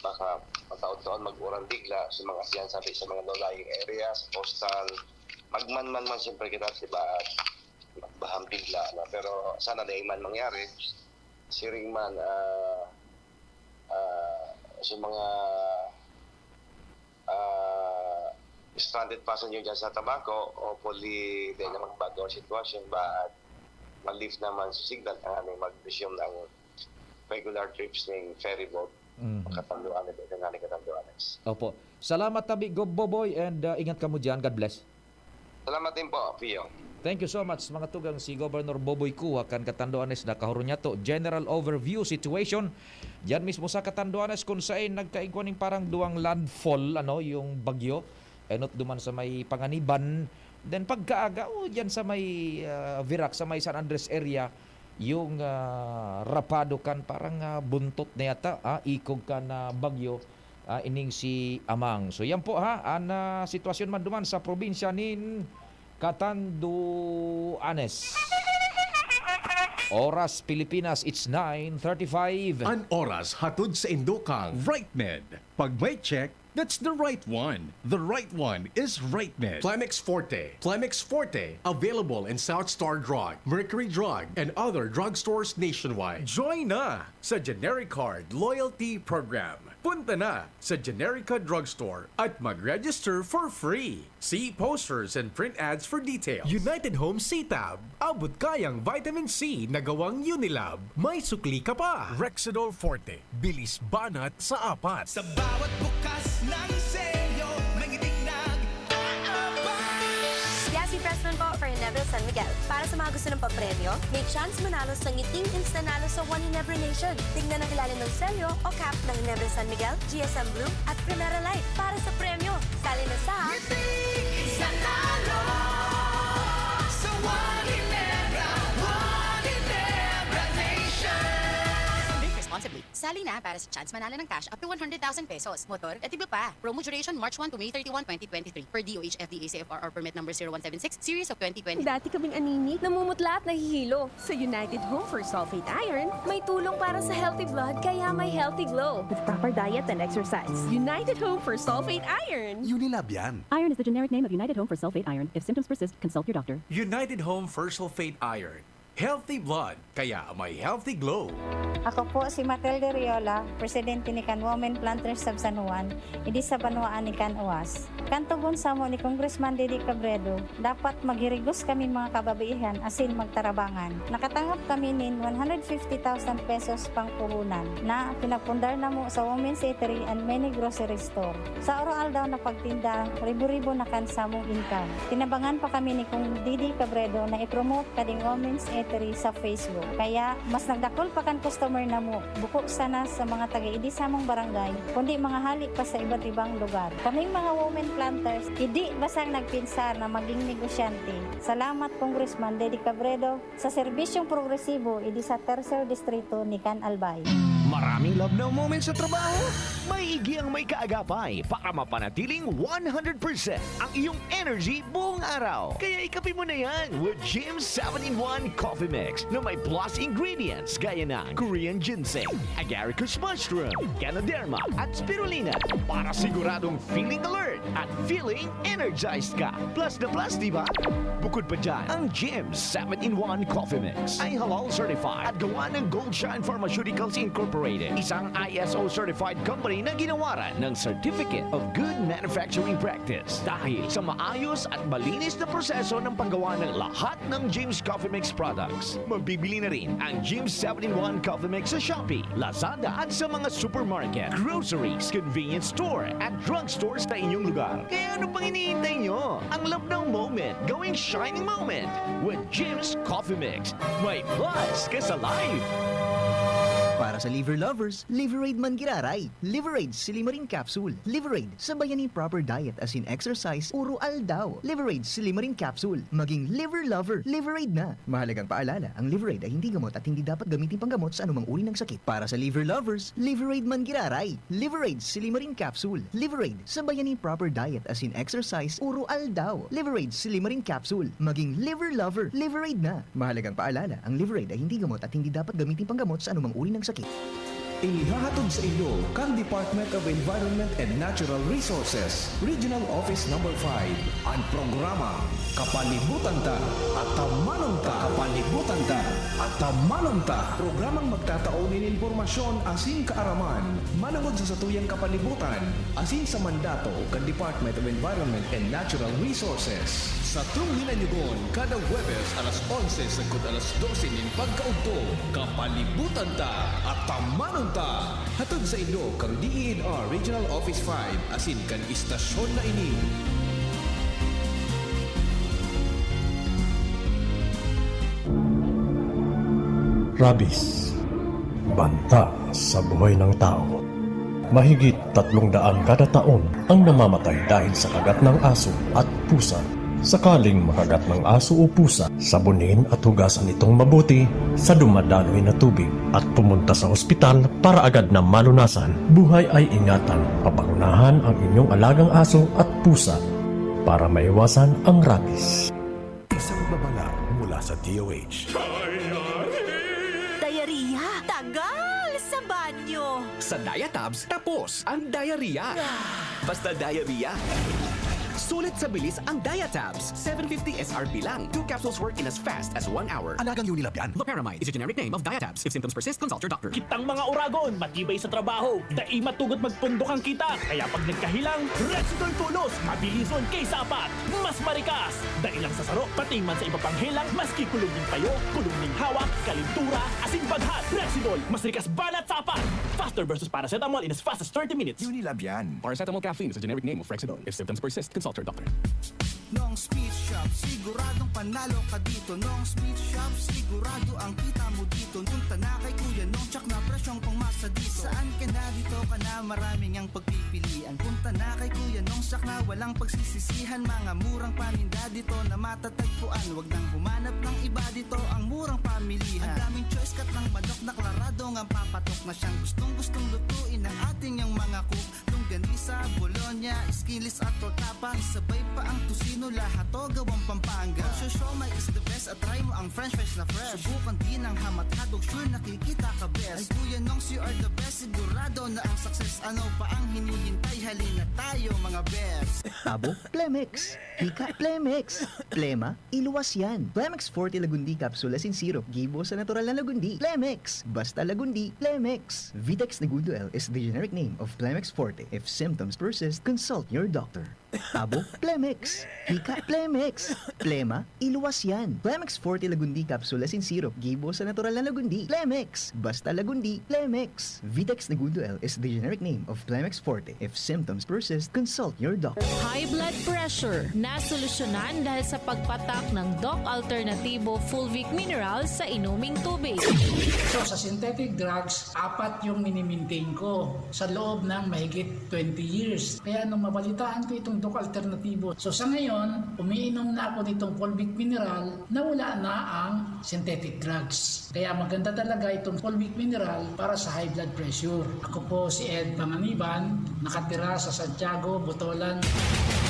baka mataon-taon mag-uran bigla sa mga siyan sabi sa mga low-lying areas, coastal, magmanman man siyempre kita, di ba, at magbahang bigla na. Pero sana di man mangyari, siring man, ah, ah, sa mga ah, stranded passenger dyan sa Tabaco, hopefully, di na magbago ang sitwasyon ba at ma-lift naman sa signal na nga mag-resume ang regular trips ng ferry boat. Mhm. Katanduanes, ito nga ni Katanduanes. Opo. Salamat, tabi, Gob Boboy, and uh, ingat kamo dyan. God bless. Salamat din po, Pio. Thank you so much, mga tugang. Si Governor Boboy Cua kan Catanduanes, nakahuro niya to. General overview situation. Diyan mismo sa Catanduanes, kung saan nagkaigwa ning parang duwang landfall, ano, yung bagyo. Enot duman sa may Panganiban. Then pagkaaga, oh, diyan sa may ah, Virac, sa may San Andres area, yung ah, rapado kan parang ah, buntot na yata, ah, ikog kan ah, bagyo, ah, ining si Amang. So yan po ha, ang ah, sitwasyon man duman sa probinsya nin Catanduanes. Oras Pilipinas, it's nine thirty-five. An oras hatod sa indokang RightMed. Pag may check, that's the right one. The right one is RightMed. Plemex Forte. Plemex Forte, available in South Star Drug, Mercury Drug, and other drugstores nationwide. Join na sa Generic Card Loyalty Program. Punta na sa Generica Drugstore at mag-register for free. See posters and print ads for details. United Home C-Tab. Abot kayang vitamin C na gawang Unilab. May sukli ka pa. Rexidol Forte. Bilis banat sa apat. Sa bawat bukas ng selyo, may ngiting nag-aabang. Yasi Pressman po for Ginebra San Miguel. Para sa mga gusto ng papremyo, may chance manalo sa ngiting Insta Nalo sa One Ginebra Nation. Tignan ang ilalim ng selyo o cap ng Ginebra San Miguel, G S M Blue at Primera Light para sa premyo. Sali na sa Ngiting Insta Nalo sa One Ginebra, One Ginebra Nation. Drink responsibly. Sali na para sa chance manalo ng cash up to one hundred thousand pesos, motor, at iba pa. Promo duration March one to May thirty-one, twenty twenty-three, per D O H F D A C F R R permit number zero one seven six, series of twenty twenty. Dati kaming anemic, namumutla at nahihilo. Sa United Home for Sulfate Iron, may tulong para sa healthy blood kaya may healthy glow. With proper diet and exercise. United Home for Sulfate Iron. Unilab yan. Iron is the generic name of United Home for Sulfate Iron. If symptoms persist, consult your doctor. United Home for Sulfate Iron. Healthy blood, kaya may healthy glow. Ako po si Matilde Riola, presidente ni kan Women Planters sa San Juan, idi sa banwaan ni kan Uas. Kan tugon samo ni Congressman Didi Cabredo, dapat maghirigos kami mga kababaihan asin magtarabangan. Nakatangap kami nin one hundred fifty thousand pesos pangpuhunan na pinagpundar namo sa Women's Eatery and many grocery store. Sa oro-aldaw na pagtinda, ribo-ribo na kan samong income. Tinabangan pa kami ni Kong Didi Cabredo na i-promote kading Women's Eatery sa Facebook. Kaya, mas nagdakul pa kan customer namo, buko sana sa mga taga-idi samong barangay, kundi mga hali pa sa iba't ibang lugar. Kaming mga women planters, idi basang nagpinsar na maging negosyante. Salamat, Congressman Didi Cabredo, sa serbisyong progresibo idi sa Tercer Distrito ni kan Albay. Maraming love now moments sa trabaho? Maigi ang may kaagapay para mapanatiling one hundred percent ang iyong energy buong araw. Kaya ikape mo na yan with Jim seven-in-one Coffee Mix na may plus ingredients gaya ng Korean ginseng, agaricus mushroom, ganoderma, at spirulina para siguradong feeling alert at feeling energized ka. Plus na plus, di ba? Bukod pa dyan, ang Jim seven-in-one Coffee Mix ay halal certified at gawa ng Gold Shine Pharmaceuticals Incorporated. Incorporated, isang I S O certified company na ginawaran ng Certificate of Good Manufacturing Practice dahil sa maayos at malinis na proseso ng paggawa ng lahat ng James Coffee Mix products. Mabibili na rin ang James seven-in-one Coffee Mix sa Shopee, Lazada at sa mga supermarket, groceries, convenience store at drugstore sa inyong lugar. Kaya ano pang iniintay nyo? Ang love ng moment, gawing shining moment with James Coffee Mix. May plus ka sa life! Para sa liver lovers, Liveraid man giraray. Liveraid Silimarin Capsule. Liveraid, sabayan nin proper diet asin exercise uro aldaw. Liveraid Silimarin Capsule. Maging liver lover, Liveraid na. Mahalagang paalala, ang Liveraid ay hindi gamot at hindi dapat gamitin panggamot sa anumang uri ng sakit. Para sa liver lovers, Liveraid man giraray. Liveraid Silimarin Capsule. Liveraid, sabayan nin proper diet asin exercise uro aldaw. Liveraid Silimarin Capsule. Maging liver lover, Liveraid na. Mahalagang paalala, ang Liveraid ay hindi gamot at hindi dapat gamitin panggamot sa anumang uri ng sakit. Ihahatod sa inyo kan Department of Environment and Natural Resources, Regional Office Number five, an programang Kapalibutan Ta at Tamanon Ta. Kapalibutan Ta at Tamanon Ta. Programang magtatao nin impormasyon asin kaaraman manongod sa satuyang kapalibutan asin sa mandato kan Department of Environment and Natural Resources. Satong hinanyugon kada Huwebes alas onse sagkod alas dose nin pagkaudto, Kapalibutan Ta at Tamanon Ta. Hatod sa inyo kan D E N R Regional Office five asin kan istasyon na ini. Rabies. Banta sa buhay ng tao. Mahigit tatlong daan kada taon ang namamatay dahil sa kagat ng aso at pusa. Sakaling makagat ng aso o pusa, sabonin at hugasan itong mabuti sa dumadaloy na tubig at pumunta sa ospital para agad na malunasan. Buhay ay ingatan, papangunahan ang inyong alagang aso at pusa para maiwasan ang rabies. Isang babala mula sa D O H. Diarrhea? Tagal sa banyo! Sa Diatabs, tapos ang diarrhea. Basta diarrhea. Sulit sa bilis ang Diatabs. Seven fifty S R P lang. Two capsules work in as fast as one hour. Alagang Unilab yan. Loperamide is a generic name of Diatabs. If symptoms persist, consult your doctor. Kitang mga oragon, matibay sa trabaho, dai matugod magpundok ang kita. Kaya pag nagkahelang, Rexidol Tolos, mabilison kay sapat, mas marikas. Dai lang sa saro, pati man sa iba pang helang, maski kulog nin payo, kulog nin hawak, kalentura, asin baghat. Rexidol, mas rikas banat sa apat. Faster versus paracetamol in as fast as thirty minutes. Unilab yan. Paracetamol caffeine is a generic name of Rexidol. If symptoms persist, consult your doctor. Nong's Meat Shop, siguradong panalo ka dito. Nong's Meat Shop, sigurado ang kita mo dito. Punta na kay Kuya Nong, tsak na presyong pangmasa dito. Saan ka na, dito ka na, maraming ang pagpipilian. Punta na kay Kuya Nong, tsak na walang pagsisisihan. Mga murang paninda dito na matatagpuan. Wag nang humanap ng iba, dito ang murang pamilihan. Ang daming choice, cut ng manok na klarado ngang papatok na siyang gustong-gustong lutuin ng ating yang mga cook. Longganisa, bologna, skinless at tortapa. Isabay pa ang tocino, lahat to gawang Pampanga. Ang siomai is the best at try mo ang french fries na fresh. Subukan din ang ham at hotdog, sure nakikita ka best. Ay Kuya Nongs, you are the best. Sigurado na ang success. Ano pa ang hinihintay? Halina tayo, mga best. Tabo, Plemex. Hika, Plemex. Plema, iluwas yan. Plemex Forte Lagundi Capsule asin Syrup, gibo sa natural na lagundi. Plemex! Basta lagundi, Plemex! Vitex Negundo L is the generic name of Plemex Forte. If symptoms persist, consult your doctor. Tabo, Plemex! Hika, Plemex! Plema, iluwas yan. Plemex Forte Lagundi Capsule asin Syrup, gibo sa natural na lagundi. Plemex! Basta lagundi, Plemex! Vitex Negundo L is the generic name of Plemex Forte. If symptoms persist, consult your doctor. High blood pressure, nasolusyonan dahil sa pagpatak ng Doc Alternativo Fulvic Mineral sa inuming tubig. So, sa synthetic drugs, apat yung minimintain ko sa loob ng mahigit twenty years. Kaya nung mabalitaan ko itong Doc Alternativo, so sa ngayon, umiinom na ako nitong Fulvic Mineral na wala na ang synthetic drugs. Kaya maganda talaga itong Fulvic Mineral para sa high blood pressure. Ako po si Ed Panganiban, nakatira sa Santiago, Botolan.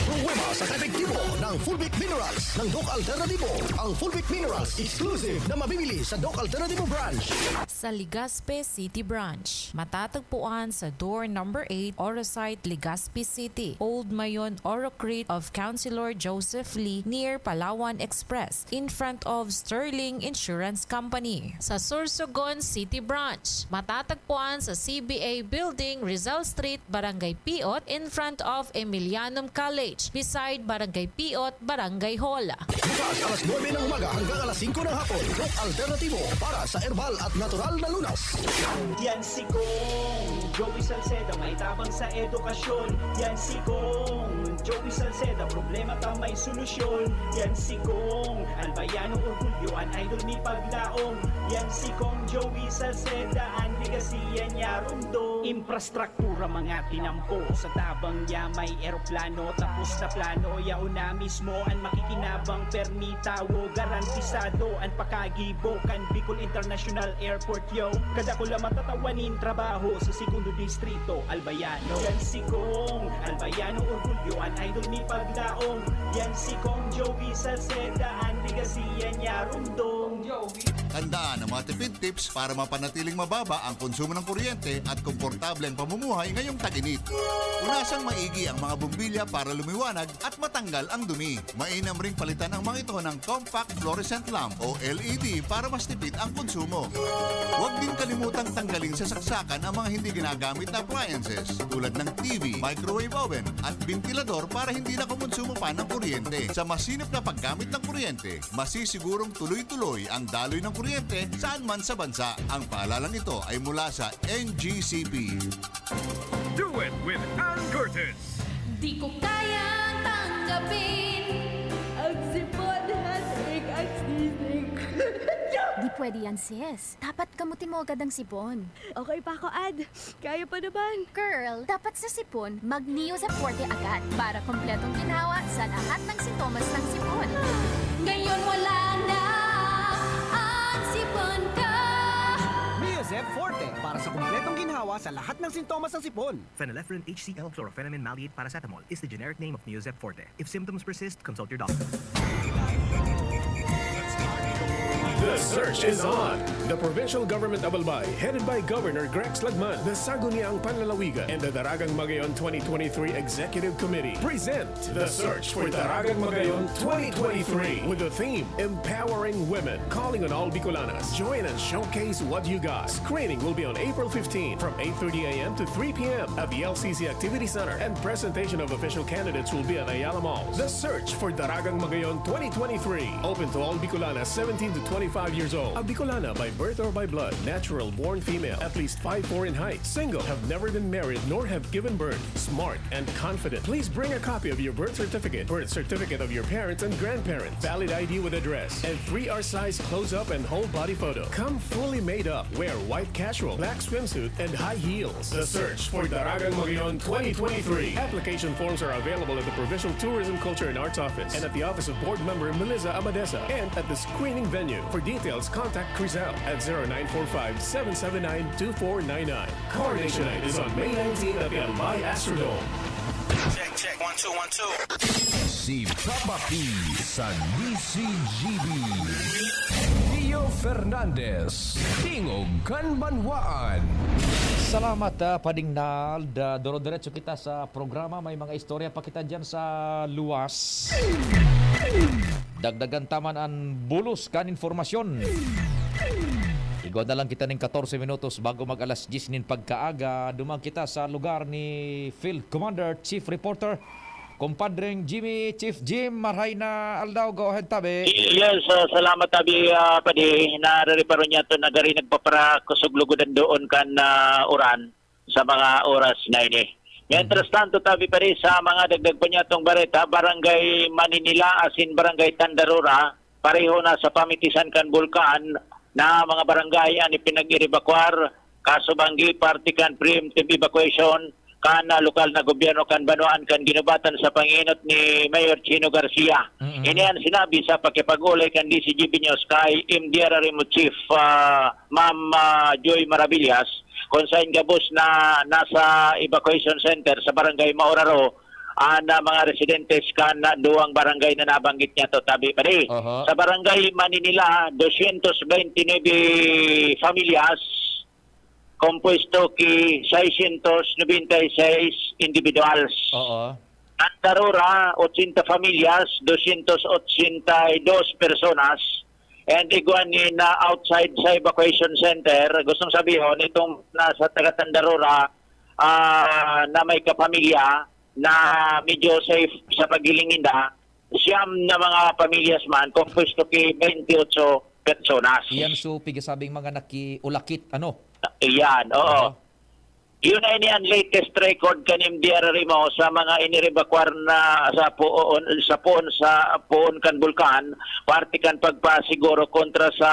Pruweba sa kaepektibo ng Fulvic Minerals ng Doc Alternativo. Ang Fulvic Minerals, exclusive na mabibili sa Doc Alternativo Branch. Sa Legazpi City Branch. Matatagpuan sa door number eight, Orosite, Legazpi City, Old Mayon, Orocrit of Councilor Joseph Lee, near Palawan Express, in front of Sterling Insurance Company. Sa Sorsogon City Branch. Matatagpuan sa C B A Building, Rizal Street, Barangay Piot, in front of Emilianum College, beside Barangay Piot, Barangay Hall. Bukas alas nuebe ng umaga hanggang alas singko ng hapon. Doc Alternativo para sa herbal at natural na lunas. Yan si Kong Joey Salceda, may tabang sa edukasyon. Yan si Kong Joey Salceda, problema ta may solusyon. Yan si Kong Albayano Orgulyo, an idol mi paglaom. Yan si Kong Joey Salceda, an legacy yan niya rumdom. Infrastruktura mga tinampo, sa tabang niya may eroplano. Tapos na plano, yaon na mismo an makikinabang. Permi tawo, garantisado an pakagibo kan Bicol International Airport, yo. Kadakula matatawa nin trabaho sa Segundo Distrito, Albayano. Yan si Kong Albayano Orgulyo, an idol mi paglaom. Yan si Kong Joey Salceda, an legacy yan niya rumdom. Tandaan ang mga tipid tips para mapanatiling mababa ang konsumo ng kuryente at komportable ang pamumuhay ngayong tag-init. Unasang maigi ang mga bombilya para lumiwanag at matanggal ang dumi. Mainam ring palitan ang mga ito ng compact fluorescent lamp o L E D para mas tipid ang konsumo. Huwag din kalimutang tanggalin sa saksakan ang mga hindi ginagamit na appliances tulad ng T V, microwave oven at ventilador para hindi na kumonsumo pa ng kuryente. Sa masinop na paggamit ng kuryente, masisigurong tuloy-tuloy ang daloy ng kuryente saan man sa bansa. Ang paalalang ito ay mula sa N G C P. Do it with Ann Curtis. Di ko kayang tanggapin. Ang sipon, headache, ang sisig. Di pwede yan, sis. Dapat gamutin mo agad ang sipon. Okay pa ako, Ad. Kaya pa naman. Girl, dapat sa sipon, mag Neozep Forte agad para kompletong ginhawa sa lahat ng sintomas ng sipon. Ngayon wala na ang sipon ko. Neozep Forte para sa kompletong ginhawa sa lahat ng sintomas ng sipon. Phenylephrine H C L chlorphenamine maleate paracetamol is the generic name of Neozep Forte. If symptoms persist, consult your doctor. The search is on. The provincial government of Albay, headed by Governor Grex Lagman, the Sangguniang Panlalawigan, and the Daragang Magayon twenty twenty-three Executive Committee present The Search for Daragang Magayon twenty twenty-three with the theme Empowering Women, calling on all Bicolanas. Join and showcase what you got. Screening will be on April fifteen from eight thirty a m to three p m at the L C C Activity Center, and presentation of official candidates will be at Ayala Mall. The Search for Daragang Magayon twenty twenty-three. Open to all Bicolanas seventeen to twenty-five years old. A Bicolana by birth or by blood. Natural born female. At least five four in height. Single. Have never been married nor have given birth. Smart and confident. Please bring a copy of your birth certificate, birth certificate of your parents and grandparents, valid I D with address, and three R size close-up and whole body photo. Come fully made up. Wear white casual, black swimsuit, and high heels. The Search for Daragang Magayon twenty twenty-three. Application forms are available at the Provincial Tourism, Culture, and Arts Office and at the office of Board Member Melissa Amadesa and at the screening venue. For details, contact Crizel at zero nine four five, seven seven nine, two four nine nine. Coronation Night is on May nineteen at the Albay Astrodome. Check, check, one, two, one, two. Si Papa P sa D C G B. Rio Fernandez, Tingog kan Banwaan. Salamat, ah, Pading Nald. Ah, doro-diretso kita sa programa. May mga istorya pa kita dyan sa luwas. Dagdagan ta man an bulos kan impormasyon. Igwa na lang kita ning katorse minutos bago mag alas dyes nin pagkaaga. Duman kita sa lugar ni Field Commander, Chief Reporter, Compadreng Jimmy. Chief Jim, maray na aldaw. Go ahead, tabi. Yes, ah, salamat, tabi, ah, padi. Narariparo niya to na gari nagpaparakusog lugodan doon kan, ah, uran sa mga oras na ini. Mientras tanto, tabi, padi, sa mga dagdag pa niya tong bareta, Barangay Maninila asin Barangay Tandarora, pareho na sa pamitisan kan bulkan na mga barangay an ipinag-erebakwar, kasubanggi parte kan preemptive evacuation kan, ah, lokal na gobyerno kan banwaan kan ginubatan sa panginot ni Mayor Chino Garcia. Ini an sinabi sa pakipag-olay kan D C G B News kay M D R R M O Chief, ah, Ma'am, ah, Joy Maravillas, kung sain gabos na nasa evacuation center sa Barangay Mauraro an, ah, mga residentes kan, ah, duwang barangay na nabanggit niyato, tabi pa di. Aha. Sa barangay Maninila, doscientos veintinuebe familias, kompuesto ki seiscientos noventa y seis individuals. Oo. An Darora, ochenta familias, doscientos ochenta y dos personas, and igwa nin, ah, outside sa evacuation center. Gustong sabihon, itong nasa taga Tandarora, ah, na may kapamilya na medyo safe sa paghiling ninda, siyam na mga pamilyas man, kompuesto ki twenty-eight personas. Iyan so pigasabing mga nakiulakit, ano? Iyan, oo. Aha. Yun na ini ang latest record kan M D R R M O sa mga inirebakwar na sa puon, sa puon, sa puon kan bulkan, parte kan pagpasiguro kontra sa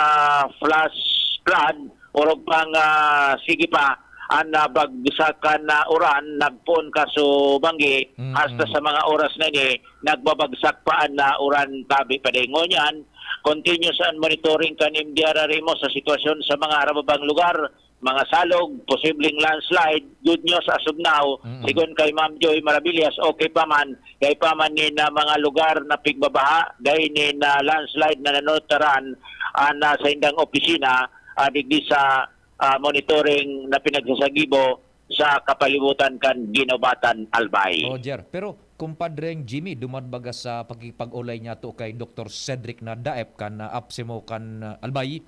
flash flood, orog pang, ah, sige pa, an nabagsakan na uran, nagpoon ka so banggi, Mm, hasta mm. sa mga oras na ini, nagbabagsak pa an, ah, uran tabi pa din. Ngunyan, continuous an monitoring kan M D R R M O sa sitwasyon sa mga harababang lugar, mga salog, posibleng landslide. Good news as of now, Mm, mm. sigon kay Ma'am Joy Maravillas, okay pa man, dai pa man ni na mga lugar na pigbabaha, dai ni na landslide na nanutaran, ah, na sa indang opisina, ah, digdi sa, ah, monitoring na pinagsasagibo sa kapalibutan kan Ginobatan, Albay. Roger, pero kumpadreng Jimmy, duman baga sa pakikipag-ulay niyato kay Doktor Cedric na Daep kan, ah, APSEMO kan, ah, Albay,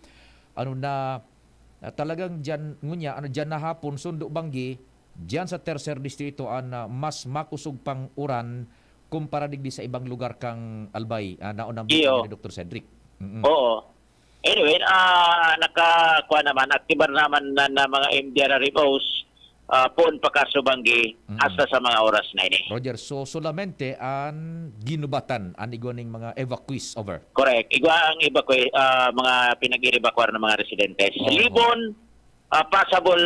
ano na, ah, talagang diyan, ngunya, ano, diyan na hapon, sundo banggi, diyan sa Tercer Distrito, an, ah, mas makusog pang uran kumpara digdi sa ibang lugar kan Albay, ah, naunang Iyo. Bitaw ni Doktor Cedric. Mm-mm. Oo. Anyway, ah, nakakuha naman, aktibar naman na, na mga M D R R M Os, ah, poon pa ka so banggi Mm. hasta sa mga oras na ini. Roger, so solamente an Ginobatan, an igwa ning mga evacuees, over? Correct. Igwa ang evacue-, ah, mga pinag-evacuar ng mga residentes. Oo. Libon, ah, possible,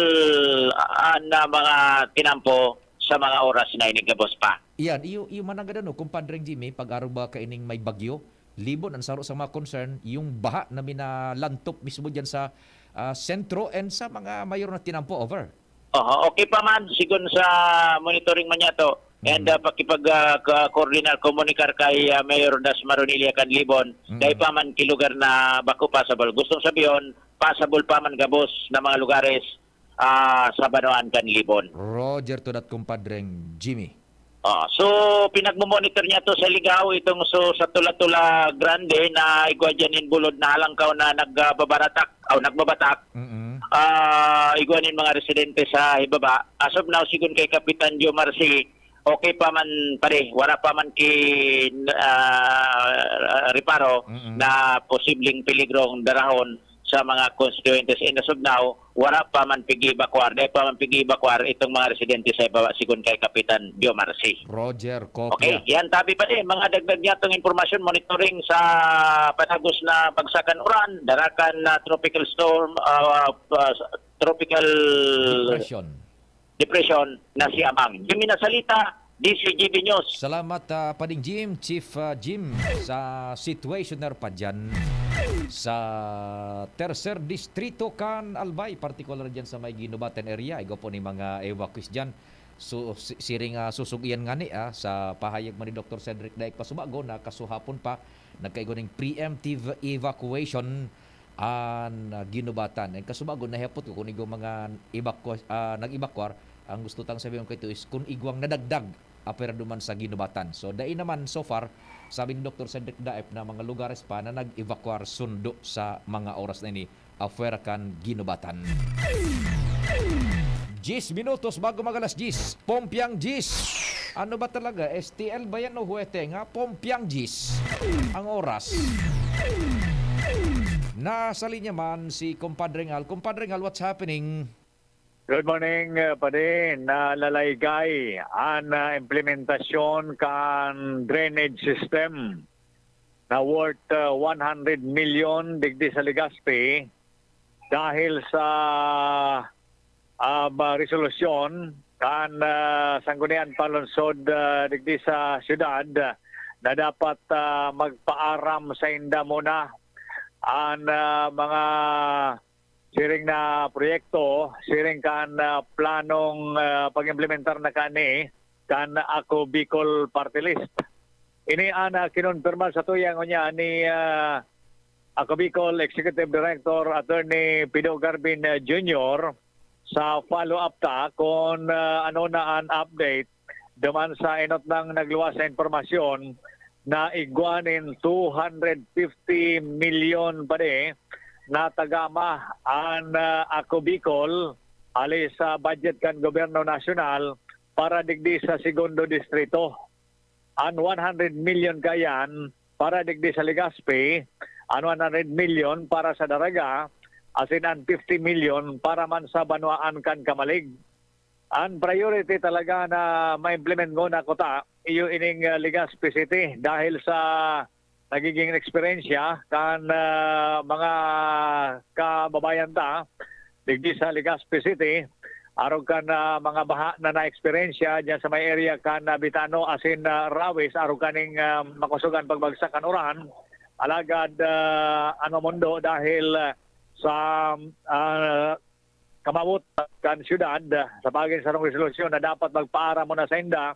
ah, na mga tinampo sa mga oras na ini gabos pa. Iyan, iyo, iyo man nanggad ano, kumpadreng Jimmy, pag-arog ba kaining may bagyo, Libon, ang saro sa mga concern, yung baha na minalantop mismo diyan sa, ah, sentro and sa mga mayor na tinampo, over. Oho, okay pa man, sigon sa monitoring man niya to. And, Mm. ah, pakipag, ah, ka-, koordinar, komunikar kay, ah, Mayor Das Maronilia kan Libon, Mm. dai pa man ki lugar na bako possible. Gustong sabihon, possible pa man gabos na mga lugares, ah, sa banwaan kan Libon. Roger to that, kumpadreng Jimmy. Ah, so, pinagmo-monitor niya to sa Ligao, itong so, sa Tula-Tula Grande na igwa dyan in bulod na halangkaw na nagbabaratak, o nagbabatak. Mm-mm. Ah, igwa nin mga residente sa ibaba. As of now, sigon kay Kapitan Joe Marci, okay pa man, pare, wala pa man ki, ah, reparo Mm-mm. na posibleng peligrong darahon sa mga constituentes. And as of now, wala pa man pig-evacuar, dai pa man pig-evacuar itong mga residente sa ibaba, sigon kay Kapitan Joe Marci. Roger, kopya. Okay, yan, tabi pa din. Mga dagdag niya itong impormasyon, monitoring sa panagos na bagsakan uran, darakan na tropical storm, ah, ah, tropical Depression. depression na si Amang. Jimmy Nasalita, D C G B News. Salamat, ah, Pading Jim, Chief, ah, Jim, sa situationer pa dyan sa Tercer Distrito kan Albay, partikular dyan sa may Ginubatan area. Igwa po ni mga evacuees dyan. So, si-, siring, ah, susug-iyan ngani, ah, sa pahayag man ni Doktor Cedric Daek pasubago na kasuhapon pa, nagkaigo ning preemptive evacuation an, ah, Ginubatan. And kasubago, nahiyapot ko kung igwang mga evacua-, ah, nag-evacuar. Ang gusto tang sabihin ko ito is kung igwang nadagdag, apwera duman sa Ginubatan. So, dai naman so far, sabi ni Doktor Cedric Daep na mga lugares pa na nag-evacuar sundo sa mga oras na ini, apwera kan Ginubatan. Diyes minutos bago mag-alas diyes. Pompiang diyes. Ano ba talaga? S T L ba yan o huwete nga? Pompiang diyes ang oras. Nasa linya man si Compadre Ngal. Compadre Ngal, what's happening? Good morning, uh, Padi. Nalalaygay an, uh, implementasyon kan drainage system na worth, uh, one hundred milyon digdi sa Legazpi dahil sa, um, uh, resolusyon kan, uh, Sangguniang Panlungsod, uh, digdi sa syudad, uh, na dapat, uh, magpaaram sa inda muna an, uh, mga siring na proyekto, siring kan, ah, planong, ah, pag-implementar na kani, kan Ako Bicol Party List. Ini an, ah, kinonpirma sa tuyang unya ni, ah, Ako Bicol Executive Director Attorney Pido Garbin, ah, Junior sa follow-up ta kung, ah, ano na an update duman sa enot nang nagluwas na impormasyon na igwa nin two hundred fifty milyon padi na tagama an, ah, Ako Bicol hali sa budget kan gobyerno nasyonal para digdi sa segundo distrito. An one hundred milyon kaiyan para digdi sa Legazpi, an one hundred milyon para sa Daraga, asin an fifty milyon para man sa banwaan kan Camalig. An priority talaga na ma-implement ngona kuta, iyo ining, ah, Legazpi City dahil sa nagiging eksperyensya kan, ah, mga kababayan ta digdi sa Legazpi City, arog kan, ah, mga baha na naeksperyensya diyan sa may area kan, ah, Bitano asin, ah, Rawis, arog kaning, ah, makusugan pagbagsak kan uran. Alagad, ah, an mamondo dahil, ah, sa, ah, kamawot kan syudad, ah, sa pagin sarong resolusyon na dapat magpaaram muna sa inda,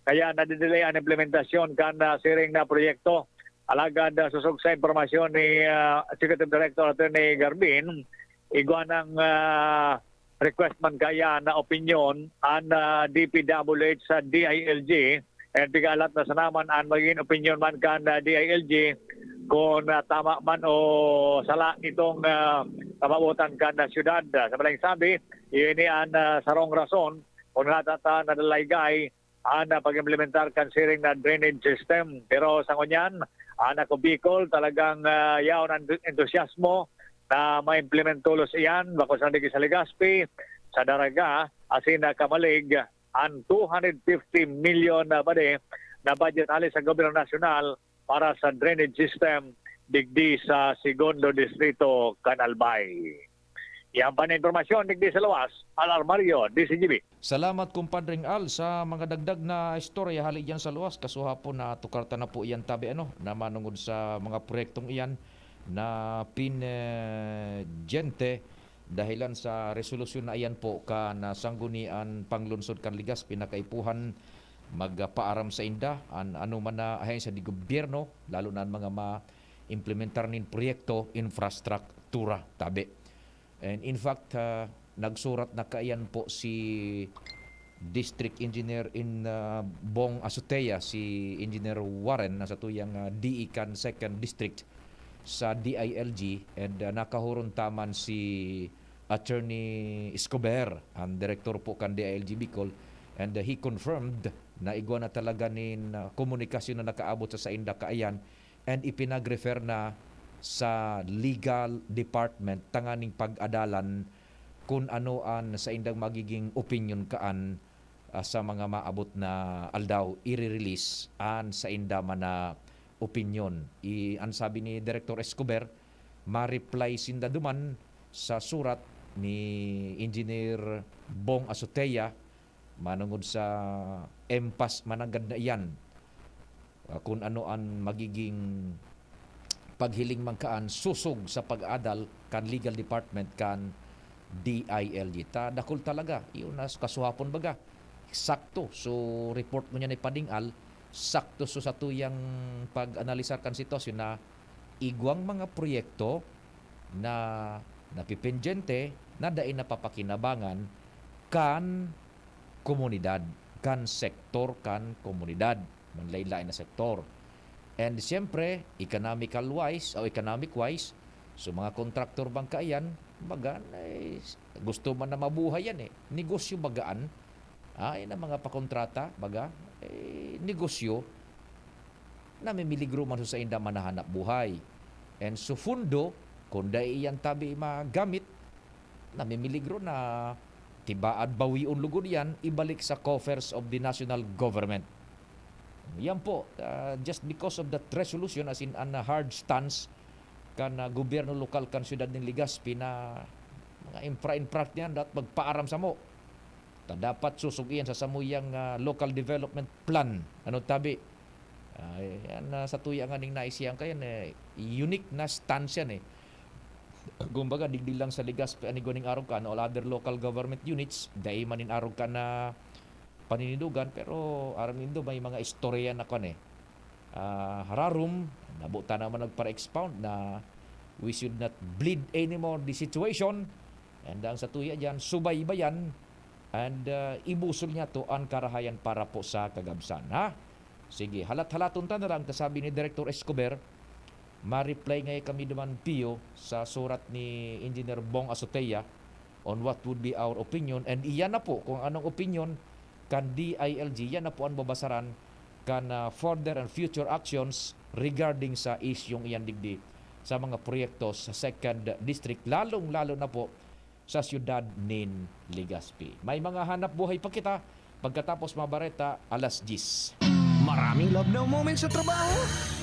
kaya nadidelay an implementasyon kan, ah, siring na proyekto. Alagad, ah, sosog sa impormasyon ni, ah, Executive Director Attorney Garbin, igwa nang, ah, request man kaya na opinyon an, ah, D P W H sa D I L G, and pigaalat na sana man an magiging opinyon man kan, ah, D I L G kung, ah, tama man o sala itong, ah, kamawotan kan, ah, syudad. Sa madaling sabi, ini an, ah, sarong rason kung ngata ta nadalaygay an, ah, pag-implementar kan siring na drainage system. Pero sa ngunyan, an Ako Bicol talagang, ah, yaon an entusiasmo na ma-implement tolos iyan, bako sa digdi sa Legazpi, sa Daraga, asin na Camalig, an two hundred fifty milyon na padi na budget hali sa gobyerno nasyonal para sa drainage system digdi sa Segundo Distrito kan Albay. Iyan pa na impormasyon digdi sa luwas, Al Armario, D Z G B. Salamat, Kumpadreng Al, sa mga dagdag na istorya hali diyan sa luwas. Kasuhapon na tukar ta na po iyan tabi, ano, na manungod sa mga proyektong iyan na pinjente dahilan sa resolusyon na iyan po kan, ah, Sanggunian Panglungsod kan Legazpi na kaipuhan magpaaram sa inda an anoman na ahensya de gobyerno, lalo na an mga ma-implementar nin proyekto, infrastruktura, tabi. And in fact, ah, nagsurat na kaiyan po si District Engineer in, ah, Bong Azotea, si Engineer Warren, na satuyang, ah, D E kan Second District sa D I L G, and, ah, nakahuron ta man si Attorney Escobar, ang direktor po kan D I L G Bicol, and, ah, he confirmed na igwa na talaga nin, ah, komunikasyon na nakaabot sa sainda kaiyan, and ipinag-refer na sa legal department tanganing pag-adalan kun ano an saindang magiging opinyon kaan, ah, sa mga maabot na aldaw, ire-release an sainda man na opinyon. I-, an sabi ni Director Escobar, ma-reply sinda duman sa surat ni Engineer Bong Azotea, manungod sa impasse mananggad na iyan, ah, kun ano an magiging paghiling man kaan sosog sa pag-adal kan legal department kan D I L G. Ta dakul talaga, iyo na kasuhapon baga. Sakto. So, report ngunyan ni Pading Al, sakto so satuyang pag-analisar kan sitwasyon na igwang mga proyekto na napipendyente na dai napapakinabangan kan komunidad, kan sektor kan komunidad, manlain-lain na sektor. And siyempre, economical wise o economic wise, so mga kontraktor bang kaiyan, baga, eh, gusto man na mabuhay yan eh. Negosyo bagaan, ay na mga pakontrata, baga, eh, negosyo, namimiligro man sa sainda manahanap buhay. And so fundo, kung dai iyan tabi magamit, namimiligro na tibaad bawion lugod iyan, ibalik sa coffers of the national government. Yan po, ah, just because of that resolution, as in an hard stance kan, ah, gobyerno lokal kan siyudad nin Legazpi na mga infra-infra niyan, dapat magpaaram samo. Ta dapat susog iyan sa samuyang, ah, local development plan. Ano tabi? Ah, yan, ah, sa tuya nga ning naisiyan kayan, eh, unique na stance yan, eh. Kumbaga, digdi lang sa Legazpi an igwa ning arog kan, all other local government units, dai man nin arog kan na paninindogan, pero aram nindo, may mga istorya na kwan eh, ah, rarom, nabuta naman nagpara-expound na we should not bleed anymore the situation. And ang sa tuya dyan, subaybayan and, ah, ibusol niya to ang karahayan para po sa kagabsan, ha? Sige, halat-halaton ta na lang, kasabi ni Director Escobar, ma-reply nga kami duman, Pio, sa surat ni Engineer Bong Azotea on what would be our opinion. And iyan na po kung anong opinion kan D I L G, yan na po ang babasaran kan, ah, further and future actions regarding sa isyong iyan digdi sa mga proyekto sa Second District, lalong-lalo na po sa siyudad nin Legazpi. May mga hanap buhay pa kita pagkatapos mga bareta, alas diyes. Maraming love now moments sa trabaho?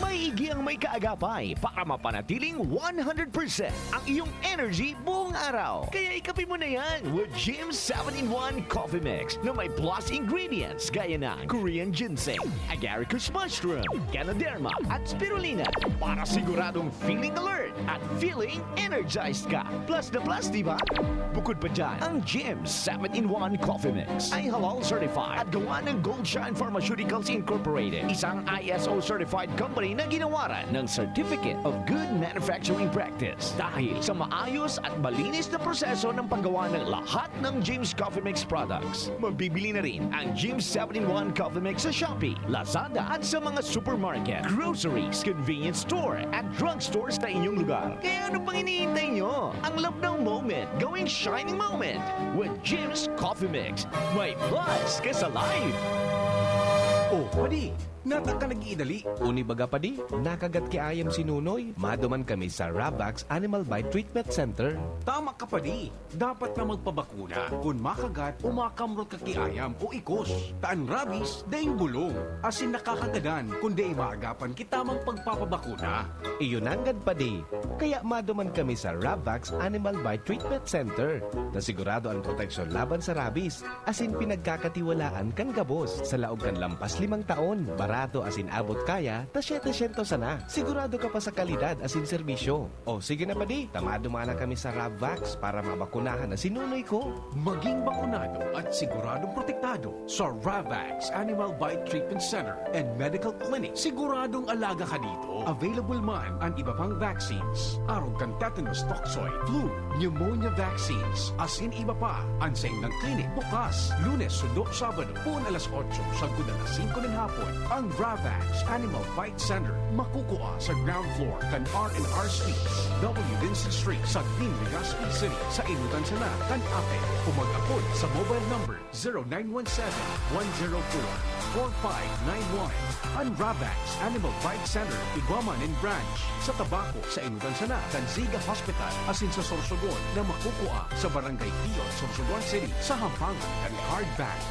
May Iggy ang may kaagapay para mapanatiling one hundred percent ang iyong energy buong araw. Kaya ikape mo na yan with Jim's seven-in-one Coffee Mix na may plus ingredients gaya ng Korean ginseng, agaricus mushroom, ganoderma, at spirulina para siguradong feeling alert at feeling energized ka. Plus na plus, di ba? Bukod pa dyan, ang Jim's seven-in-one Coffee Mix ay halal certified at gawa ng Gold Shine Pharmaceuticals Incorporated, isang I S O certified company na ginawaran ng Certificate of Good Manufacturing Practice. Dahil sa maayos at malinis na proseso ng paggawa ng lahat ng Jim's Coffee Mix products, mabibili na rin ang Jim's seven-in-one Coffee Mix sa Shopee, Lazada at sa mga supermarket, groceries, convenience store at drugstore sa inyong lugar. Kaya ano pang hinihintay nyo? Ang love now moment, gawing shining moment with Jim's Coffee Mix. May plus ka sa life! Oh, padi, nata ka nag-iidali. Uni baga, padi, nakagat ki ayam si Nunoy. Maduman kami sa Ravax Animal Bite Treatment Center. Tama ka, padi. Dapat na magpabakuna kun makagat o makamrot ka ki ayam o ikos. Ta an rabies, daing bulong, asin nakakagadan kun dai maagapan ki tamang pagpapabakuna. Iyo nanggad, padi. Kaya maduman kami sa Ravax Animal Bite Treatment Center, na sigurado an proteksyon laban sa rabies, asin pinagkakatiwalaan kan gabos. Sa laog kan lampas limang taon, barato asin abot kaya ta siyete-syentos sana. Sigurado ka pa sa kalidad asin serbisyo. O sige na, padi, ta maduman na kami sa Ravax para mabakunahan na si Nunoy ko. Maging bakunado at siguradong protektado sa Ravax Animal Bite Treatment Center and Medical Clinic. Siguradong alaga ka dito. Available man an iba pang vaccines, arog kan tetanus toxoid, flu, pneumonia vaccines, asin iba pa. An saindang clinic bukas Lunes, Sundo, Sabado, poon alas otso sagkod alas singko nin hapon. Ang Ravax Animal Bite Center makukua sa ground floor kan R and R Suites, W Vincent Street, Sagnin, Legazpi City, sa Inutan sana kan APEC, o mag-apod sa mobile number zero nine one seven, one zero four, four five nine one. An Ravax Animal Bite Center igwa man nin branch sa Tabaco, sa Inutan sana kan Ziga Hospital, asin sa Sorsogon na makukua sa Barangay Tion, Sorsogon City, sa Hampangan kan Card Bank.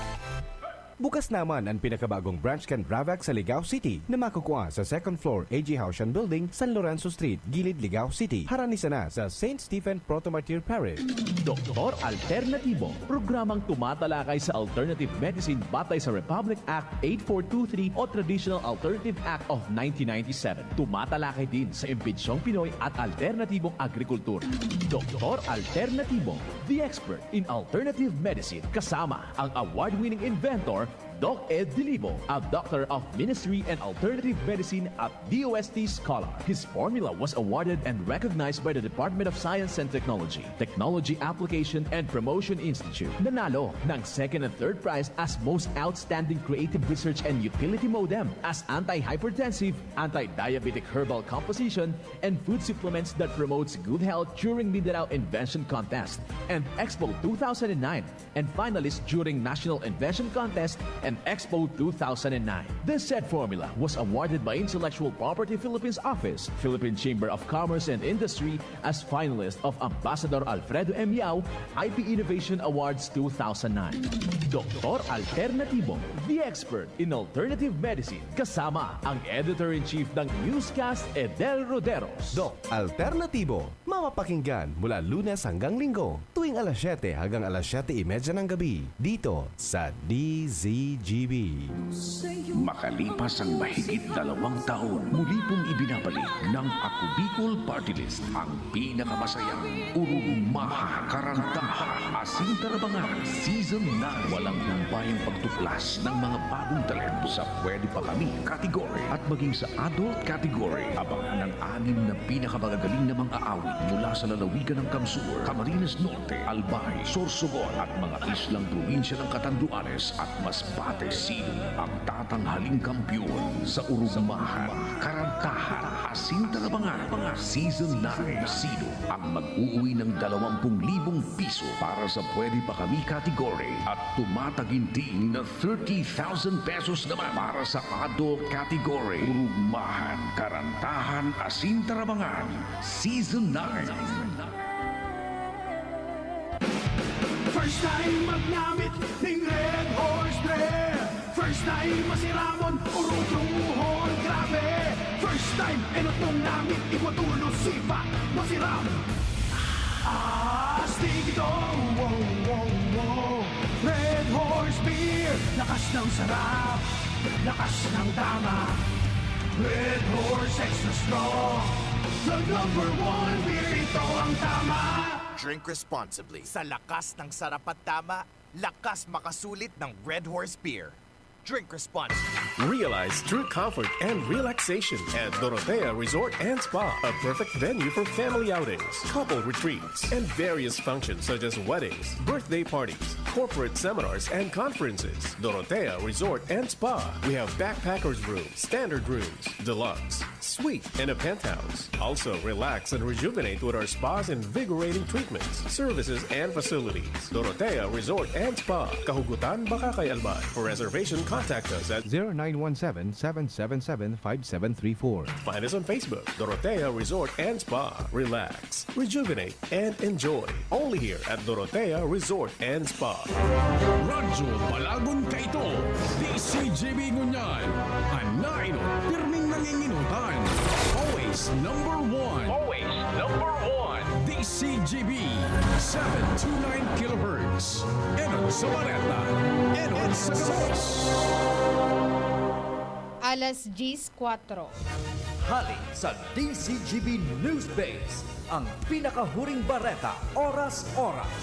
Bukas naman an pinakabagong branch kan Ravax sa Ligao City na makukua sa second floor A G Haushan Building, San Lorenzo Street, Gilid, Ligao City, harani sana sa Saint Stephen Proto-Martyr Parish. Doktor Alternatibo, programang tumatalakay sa alternative medicine batay sa Republic Act eight four two three o Traditional Alternative Act of nineteen ninety-seven. Tumatalakay din sa imbentsyong Pinoy at alternatibong agrikultura. Doktor Alternatibo, the expert in alternative medicine, kasama ang award-winning inventor, Doc Ed Dilibo, a Doctor of Ministry and Alternative Medicine at D O S T scholar. His formula was awarded and recognized by the Department of Science and Technology, Technology Application and Promotion Institute. Nanalo ng second and third prize as Most Outstanding Creative Research and Utility MODEM as Anti-Hypertensive, Anti-Diabetic Herbal Composition, and Food Supplements that Promotes Good Health during Mindanao Invention Contest and Expo two thousand nine, and finalist during National Invention Contest and Expo two thousand nine. The said formula was awarded by Intellectual Property Philippines Office, Philippine Chamber of Commerce and Industry as finalist of Ambassador Alfredo M. Yao I P Innovation Awards two thousand nine. Doktor Alternatibo, the expert in alternative medicine, kasama ang editor-in-chief ng Newscast, Edel Roderos. Doc Alternatibo, mapapakinggan mula Lunes hanggang Linggo, tuwing alas siyete hanggang alas siyete y media ng gabi, dito sa D Z G B. Makalipas ang mahigit dalawang taon, muli pong ibinabalik ng Ako Bicol Party List ang pinakamasayang, urugmahan, karantahan, asin Tarabangan Season nine. Walang humpayang pagtuklas ng mga bagong talento sa Pwede Pa Kami category at maging sa adult category. Abangan ang anim na pinakamagagaling na mga awit mula sa lalawigan ng Kamsur, Camarines Norte, Albay, Sorsogon at mga islang probinsya ng Catanduanes at Masbate. Sino ang tatanghaling kampiyon sa Urugmahan, Karantahan, Asin Tarabangan Season nine? Sino ang mag-uuwi ng dalawang pung libong piso para sa Pwede Pa Kami category at tumataginting na thirty thousand pesos naman para sa adult category? Urugmahan, Karantahan, Asin Tarabangan Season nine. First time magnamit ning Red Horse Beer. First time masiramon, urutuhon, grabe. First time, enot mong namit, igwa dulo, sipa, masiram. Astig ito, wow, wow, wow. Red Horse Beer, lakas ng sarap, lakas ng tama. Red Horse Extra Strong, the number one beer, ito ang tama. Drink responsibly. Sa lakas ng sarap at tama, lakas makasulit ng Red Horse Beer. Drink responsibly. Realize true comfort and relaxation at Dorotea Resort and Spa, a perfect venue for family outings, couple retreats, and various functions such as weddings, birthday parties, corporate seminars, and conferences. Dorotea Resort and Spa. We have backpackers room, standard rooms, deluxe, suite, and a penthouse. Also, relax and rejuvenate with our spa's invigorating treatments, services, and facilities. Dorotea Resort and Spa, Kahugutan, Bacacay, Albay. For reservation, contact us at zero nine one seven, seven seven seven, five seven three four. Find us on Facebook, Dorotea Resort and Spa. Relax, rejuvenate, and enjoy. Only here at Dorotea Resort and Spa. Radyo Balagon Kaito, D C G B ngunyan. An nainot, pirming nanginginotan. Always number one. Always number one. D C G B, seven two nine kilohertz. Enot sa Bareta. Enot sa Gabos. Alas diyes kwatro. Hali sa D C G B News Base, ang pinakahuring bareta, oras-oras.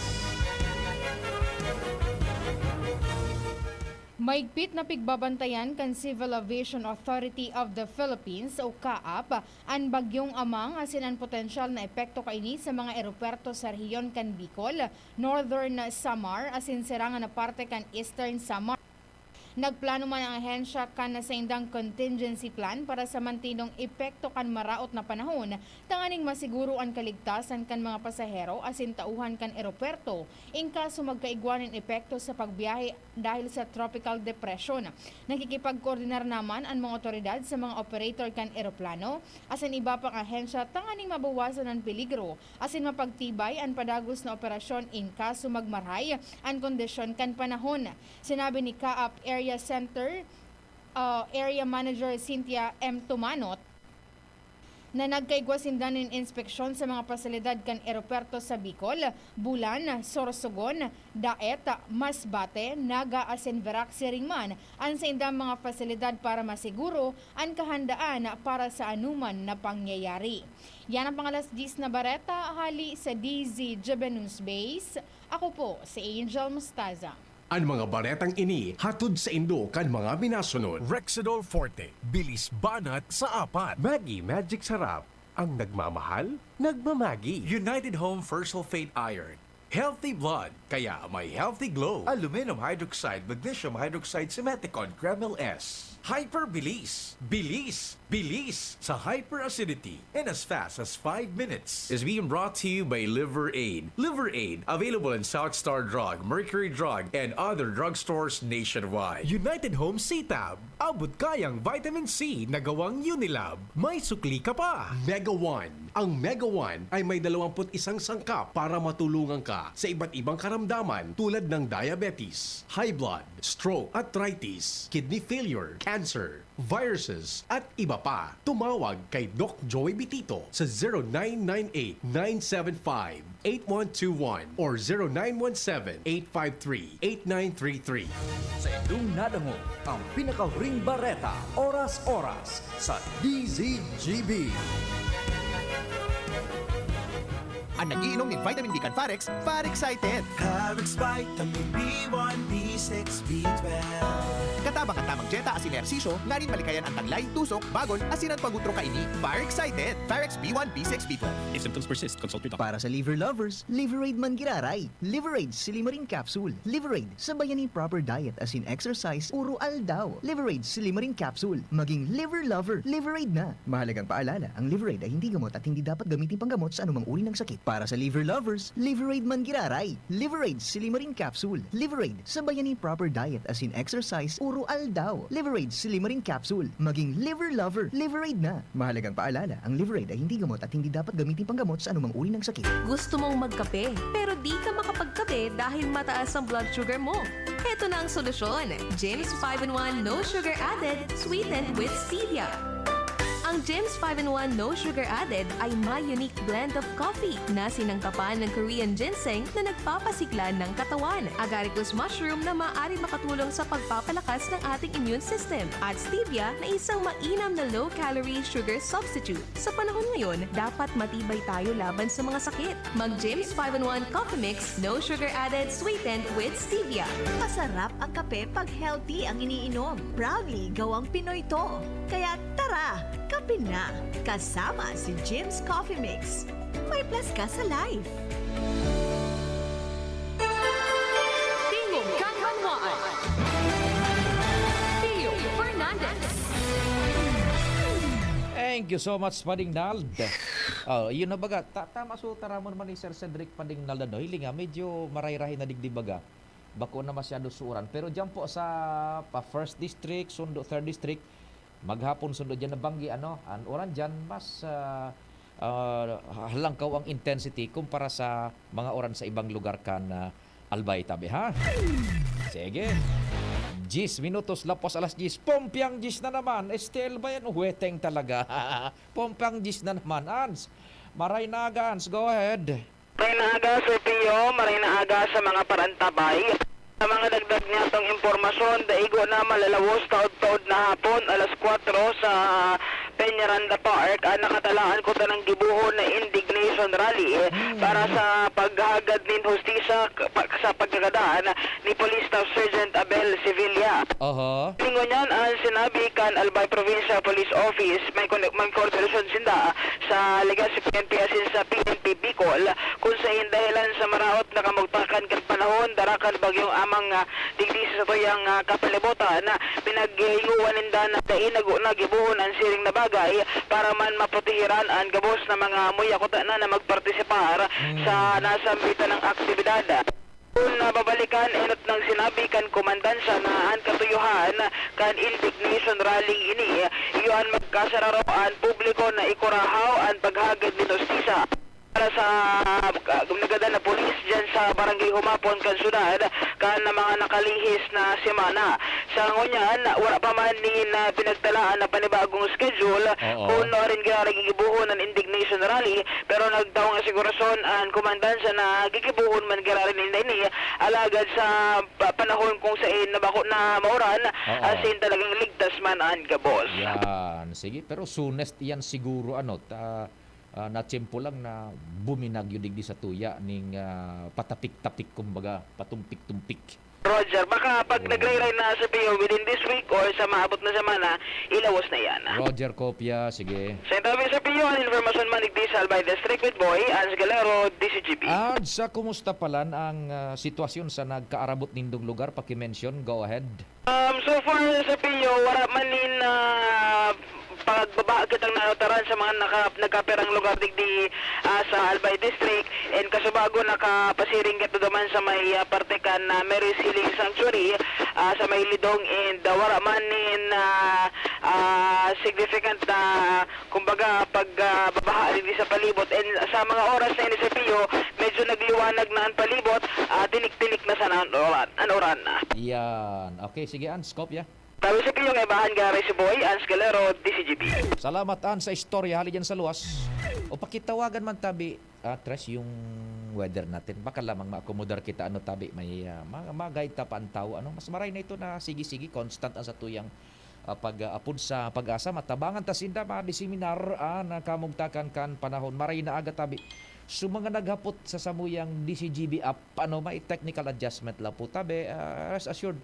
Maigpit na pigbabantayan kan Civil Aviation Authority of the Philippines o CAAP an bagyong Amang asin an potensyal na epekto kaini sa mga eropuwerto sa rehiyon kan Bicol, Northern Samar asin sirangan na parte kan Eastern Samar. Nagplano man ang ahensya kan saindang contingency plan para sa mantining epekto kan maraot na panahon tanganing masiguro an kaligtasan kan mga pasahero asin tauhan kan eropuwerto in kaso magkaigwa nin epekto sa pagbiyahe dahil sa tropical depression. Nakikipagkoordinar naman an mga otoridad sa mga operator kan eroplano asin iba pang ahensya tanganing mabawasan an peligro asin mapagtibay an padagos na operasyon in kaso magmaray an kondisyon kan panahon. Sinabi ni CAAP Area Center, ah, Area Manager Cynthia M. Tumanot, na nagkaigwa sinda nin inspeksyon sa mga pasilidad kan eropuwerto sa Bicol, Bulan, Sorsogon, Daet, Masbate, Naga asin Virac siring man an saindang mga pasilidad para masiguro an kahandaan para sa anuman na pangyayari. Yan ang pang-alas diyes na bareta hali sa D Z G B News Base. Ako po si Angel Mostaza. An mga baretang ini hatod saindo kan mga minasunod. Rexidol Forte, bilis banat sa apat. Maggi Magic Sarap, ang nagmamahal, nagmamagi. United Home Fersulfate Iron, healthy blood, kaya may healthy glow. Aluminum hydroxide, magnesium hydroxide, simethicone, Kremil S. Hyperbilis, bilis, bilis sa hyperacidity in as fast as five minutes. Is being brought to you by Liver Aid. Liver Aid, available in South Star Drug, Mercury Drug, and other drugstores nationwide. United Home C-Tab, abot kayang vitamin C na gawang Unilab. May sukli ka pa! Mega One. Ang Mega One ay may dalawampu't isang sangkap para matulungan ka sa iba't ibang karamdaman tulad ng diabetes, high blood, stroke, arthritis, kidney failure, cancer, viruses, at iba pa. Tumawag kay Doc Joey Bitito sa zero nine nine eight, nine seven five, eight one two one or zero nine one seven, eight five three, eight nine three three. Sa indong nadangog ang pinakahuring bareta, oras-oras sa D Z G B. An nag-iinom nin vitamin B kan Farex, Farexcited! Farex Vitamin B one, B six, B twelve. Katabang an tamang dyeta asin ehersisyo, nganing malikayan an tanglay, tusok, bagol, asin an pagutro kaini. Farexcited! Farex B one, B six, B twelve. If symptoms persist, consult your doctor. Para sa liver lovers, Liveraid man giraray. Liveraid Silymarin Capsule. Liveraid Sabayan nin proper diet asin exercise uro aldaw. Liveraid Silymarin Capsule. Maging liver lover, Liveraid na. Mahalagang paalala, ang Liveraid ay hindi gamot at hindi dapat gamiting panggamot sa anumang uri ng sakit. Para sa liver lovers, Liveraid man giraray. Liveraid Silymarin Capsule. Liveraid Sabayan nin proper diet asin exercise uro aldaw. Liveraid Silymarin Capsule. Maging liver lover, Liveraid na. Mahalagang paalala, ang Liveraid ay hindi gamot at hindi dapat gamiting panggamot sa anumang uri ng sakit. Gusto mong magkape, pero di ka makapagkape dahil mataas ang blood sugar mo? Heto na ang solusyon, James five in one No Sugar Added, sweetened with stevia. Ang James five in one No Sugar Added ay may unique blend of coffee na sinangkapan ng Korean ginseng na nagpapasigla ng katawan, agaricus mushroom na maaari makatulong sa pagpapalakas ng ating immune system, at stevia na isang mainam na low-calorie sugar substitute. Sa panahon ngayon, dapat matibay tayo laban sa mga sakit. Mag James five in one Coffee Mix, no sugar added, sweetened with stevia. Masarap ang kape pag healthy ang iniinom. Proudly gawang Pinoy to. Kaya tara, kape na! Kasama si James Coffee Mix. May plus ka sa life. Tingog kan Banwaan. Pio Fernandez. Thank you so much, Pading Nald. Oh, yun na baga. Ta-, tama, so taramon man ni Sir Cedric Pading Nald, ano, hiling nga, medyo maray-rahay na digdi baga. Bako na masyado sa uran. Pero dyan po sa pa first district, sundo third district, maghapon sundo dyan na banggi, ano, ang uran dyan, mas, ah, ah, halangkaw ang intensity kumpara sa mga uran sa ibang lugar kan, ah, Albay tabi, ha? Sige. Diyes minutos lapos alas diyes. Pompiang diyes na naman. Este Albay, ano, weteng talaga. Pompiang diyes na naman, Ans. Maray na aga, Ans. Go ahead. Maray na aga, Sir Pio. Maray na aga sa mga parantabay. Sa mga dagdag niyatong impormasyon, daigo na malalawos taod-taod na hapon, alas kwatro sa Peñaranda Park, ang nakatalaan kuta nang gibohon na indignation rally, eh, Hmm. para sa paghagad nin hustisya k-, pa-, sa pagkagadan ni Police Staff Sergeant Abel Sevilla. Oho. Ngunyan, ang sinabi kan Albay Provincial Police Office, may kon-, may koordinasyon sinda sa Legazpi P N P asin sa P N P Bicol, kung saen dahelan sa maraot na kamugtakan kan panahon, dara kan bagyong Amang, ah, digdi sa satuyang, ah, kapalibutan, pinaghingowan ninda na dai na gibohon an siring na bagay para man maprotehiran an gabos na mga muya kuta na na magpartisipar Hmm. sa nasambitan na aktibidad. Kun, ah, babalikan, enot nang sinabi kan komandansa na an katuyohan kan indignation rally ini, iyo an magkasararo an publiko na ikurahaw an paghagad nin hustisya para sa, ah, nagadan na pulis diyan sa Barangay Humapon kan syudad kan mga nakalihis na semana. Sa ngunyan, wala pa man nin, ah, pinagtalaan na panibagong schedule Oo. kung nuarin giraray gigibohon an indignation rally, pero nagtaong asigurasyon an komandansa na gigibohon man giraray ninda ini, alagad sa pa-, panahon kung saen na bako na mauran, Oo. asin talagang ligtas man an gabos. Yan. Sige, pero soonest yan siguro, ano, ta-, ah, na tiyempo lang na buminagyo digdi sa tuya ning, ah, patapik-tapik, kumbaga, patumpik-tumpik. Roger, baka pag Oo. nagrayray na, Sir Pio, within this week or sa maabot na semana, ilawos na yan. Roger Copia, sige. Sa tabi, Sir Pio, an informasyon man digdi sa Albay District with Boy Ans Galero, D C G B. At sa kumusta palan ang, ah, sitwasyon sa nagkaarabot nindong lugar? Paki-mention, go ahead. Um, so far, Sir Pio, wala man nin, ah, pagbabaha kitang naotaran sa mga naka-, nagkapirang lugar digdi, ah, sa Albay District. And kasubago, nakapasiring kita duman sa may, ah, parte kan, ah, Mary's Healing Sanctuary, ah, sa may Lidong. And, ah, wala man nin, ah, ah, significant na, kumbaga, pag, ah, babaha digdi sa palibot. And sa mga oras na ini, Sir Pio, medyo nagliwanag na an palibot, ah, tinik-tinik na sana an uran, an uran na. Yan. Okay, sige, Ans Copia. Tabi sa Pio, kaibahan gari si Boy Ans Galero, D C G B. Salamat, Ans, sa istorya hali diyan sa luwas. O pakitawagan man tabi, ah, Tres, yung weather natin. Baka lamang maakomodar kita, ano, tabi, may, ah, ma-, ma-guide ta pa ang tao, ano. Mas maray na ito na sige-sige, constant ang satuyang, ah, pag-aapod sa PAGASA. Matabangan ta sinda, madiseminar an kamugtakan kan panahon. Maray na aga tabi. So, mga naghapot sa samuyang D C G B app, ano, may technical adjustment lang po tabi, ah, rest assured,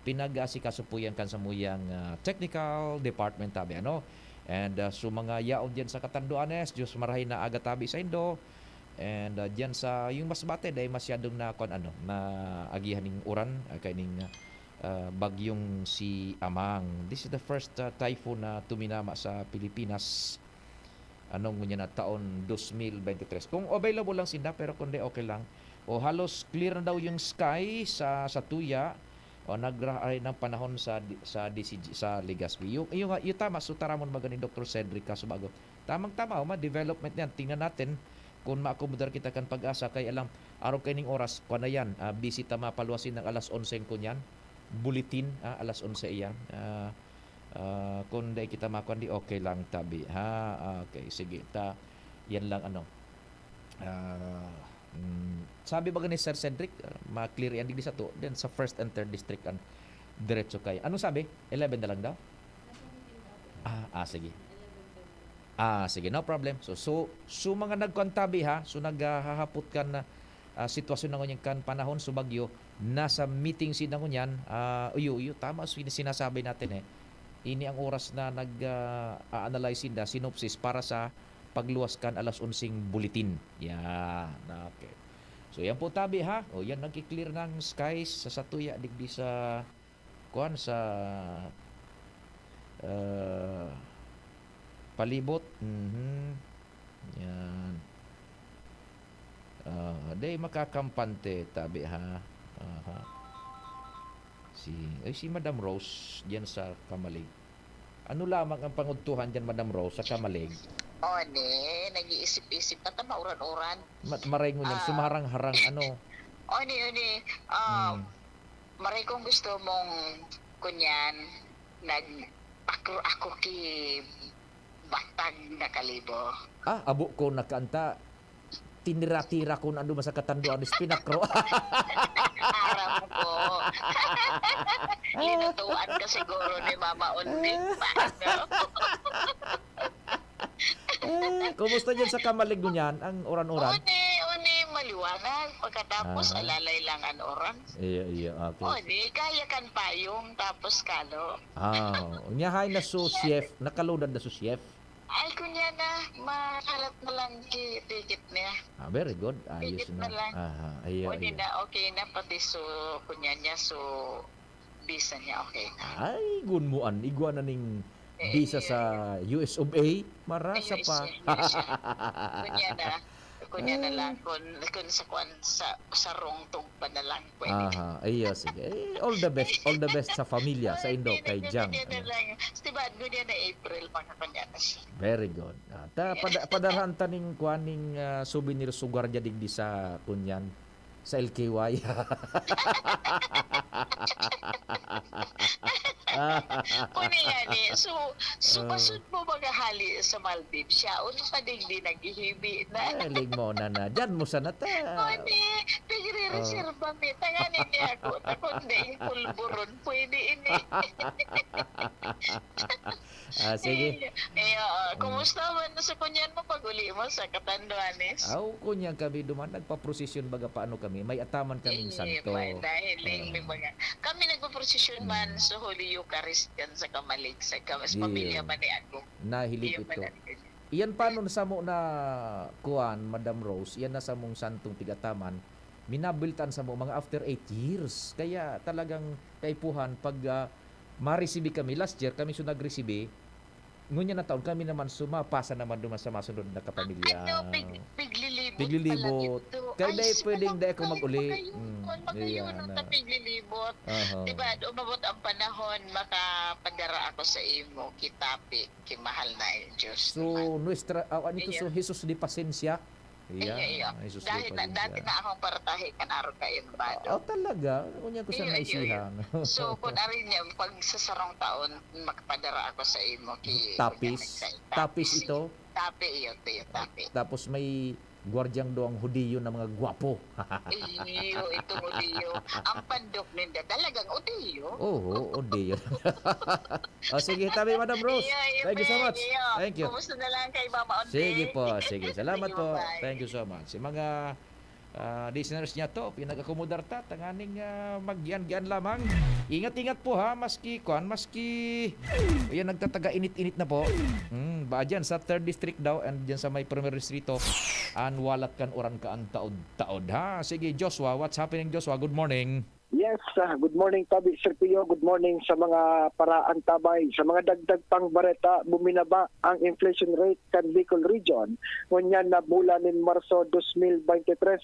pinag-aasikaso po yan kan samuyang, ah, technical department tabi, ano. And, ah, so, mga yaon diyan sa Catanduanes, Diyos marahay na aga tabi sa indo. And, ah, diyan sa, yung Masbate, dahil masyadong na, kwan, ano, na agihan ning uran, ah, kaining, ah, bagyong si Amang. This is the first, ah, typhoon na tuminama sa Pilipinas. Ano ngunyan na taon, dos mil bente tres. Kung available lang sinda, pero kundi okay lang. O, halos clear na daw yung sky sa, sa Tuya. O, nagrahay ng panahon sa di-, sa D C G, sa Legazpi. Yung, yung, yung tama, so taramon baga ni Doktor Cedric, kaso bago. Tamang-tama, o, ma-development yan. Tingnan natin kung maakomodar kita kan Pag-asa. Kaya lang, araw kaining oras, kwa na yan, ah, busy ta mapaluwasin ng alas onse kunyan. Bulletin, ah, alas onse iyan. Ah, ah, kung dai kita makuan, di okay lang, tabi, ha? Ah, okay, sige. Ta, yan lang, ano. Ah, mm, sabi ba ni Sir Cedric, ah, ma-clear yan digdi sato, then sa first and third district, an diretso kay, anong sabi? Eleven na lang daw? Ah, ah, sige. Ah, sige, no problem. So, so, so mga nagkuan tabi, ha? So, naghahapot kan, ah, sitwasyon na ngunyan kan panahon sa bagyo, nasa meeting sinda ngunyan, ah, uyo, uyo, tama, sin-, sinasabi natin, eh. Ini ang oras na nag, ah, a-analyze sinda, synopsis para sa pagluwas kan alas onseng bulletin. Yan, okay. So, yan po tabi, ha? O, yan, nagki-clear ng skies sa satuya, digdi sa kuan sa, ah, palibot. Mhm. Yan. Ah, dai makakampante, tabi, ha? Aha. Si, ay, si Madam Rose, diyan sa Kamalig. Ano lamang ang pangudtuhan diyan, Madam Rose, sa Kamalig? O, ni, nag-iisip-isip na ta, mauran-uran. Ma-, maray ngunyan, ah, sumaharang-harang, ano? O, ni, o, ni, ah, hmm. Maray kung gusto mong kunyan, nagpakro ako ki Batag na Kalibo. Ah, abo ko nakaanta. Tinira-tira ko na duman sa Catanduanes, pinakro. Aram ko. Linutuan ka siguro ni Mama Unding pa, no? Eh, kumusta dyan sa Kamalig ngunyan, ang uran-uran? Uni, uni, maliwanag. Pagkatapos, aha, alalay lang an uran. Iyo, iyo, okay. O, di, kaya kan payong, tapos kalo. Ah, unya hay na so chef, nakaludad na so chef. Ay, kunya na, makalat na lang ki ticket niya. Ah, very good. Ayos na. Ticket na lang. Aha, iyo, iyo. Pwede na, okay na, pati so, kunya niya, so, visa niya, okay na. Ay, gunmuan. Igwa na ning visa sa U S of A. Marasa pa. Kunya na. Kunya na lang kun, kun sa kuan, sa, sa rongtong pa na lang pwede. Aha, iyo, sige. Eh, all the best, all the best sa pamilya, sa indo, kay Jang. Kunya na lang. Stibahan ko niya na April, makakunya na siya. Very good. Ah, ta, pada-, padarahan ta ning kuan, ning, ah, souvenir sugar dya digdi sa kunyan. Sa L K Y. Puni yan eh. So, so, ah, pasud mo maghahali sa Maldives siya. Uno ka ding di naghihibi na. Eh, ligmo na na. Diyan mo sana ta. Puni, tigre-reserva mi. Tanganin niya ako. Takot na yung pulburon. Pwede ini. Ah, sige. Eh, eh, oo. Mm. Kumusta man sa kunyan mo pag-uli mo sa Catanduanes? Aw, kunyan kami duman, nagpaprosesyon baga pa ano kami, may ataman kaming santo. May nahiling, may mga, kami nagpaprosesyon man sa Holy Eucharist kan sa Kamalig, sa Kam-, sa pamilya man ni Ago. Nahiling ito. Iyan pa nun samo na kuwan, Madam Rose, iyan na samong santong pig-ataman, minabiltaan samo mga after eight years. Kaya talagang kaipuhan pag, ah, maresibi kami. Last year, kami so nagresibi. Ngunyan na taon, kami naman so mapasa naman duman sa masunod na kapamilya. Ano, pig-, piglilibot pala ito. Piglilibot. Kaya dai pwedeng dai ako mag-uli. Ay, sige na lang, kayo, kayo. Mm, kung magkayo iyan na ta piglilibot. Aha. Diba, umabot ang panahon, makapadara ako sa imo, ki Tapi, ki mahal na Diyos. So, nuestra, ah, ano ito? Ayan. So, Jesus de Paciencia. Iya, iya, iya. Ay, sus, dahil na, dati na akong paratahe kan araw kaimbado. Oh, talaga? Unya ko siya naisihan. Iyo, iyo, iyo. So, kung ari niya, pag sa sarong taon, makapadara ako sa imo, ki-, Tapis? Kunyari, sa Tapis ito? Tapi, iyo, iyo, Tapi. Tapos may, Gwardyang duwang Hudiyo na mga gwapo. Iyo, itong Hudiyo. Ang pandok ninda, talagang Hudiyo. Oo, Hudiyo. O sige, tabi, Madam Rose. Iyo, iyo, Thank you so Peng, much. iyo. Thank you. Kumusta na lang kay Mama Onde? Sige po, sige. Salamat Sige, po. bye-bye. Thank you so much. Yung mga ah, listeners niya to, pinag-akomodar ta, tanganing ah, magyan-gian lamang. Ingat-ingat po ha, maski kwan, maski ayan, nagtataga init-init na po. Hmm, ba dyan sa third district daw and dyan sa may primer distrito, an walat kan uran ka an taod-taod ha. Sige, Joshua, what's happening, Joshua? Good morning. Yes, ah, good morning, Tabi Sergio. Good morning sa mga paraantabay. Sa mga dagdag pang bareta, buminaba ang inflation rate kan Bicol Region ngunyan na bulan nin Marso dos mil bente tres.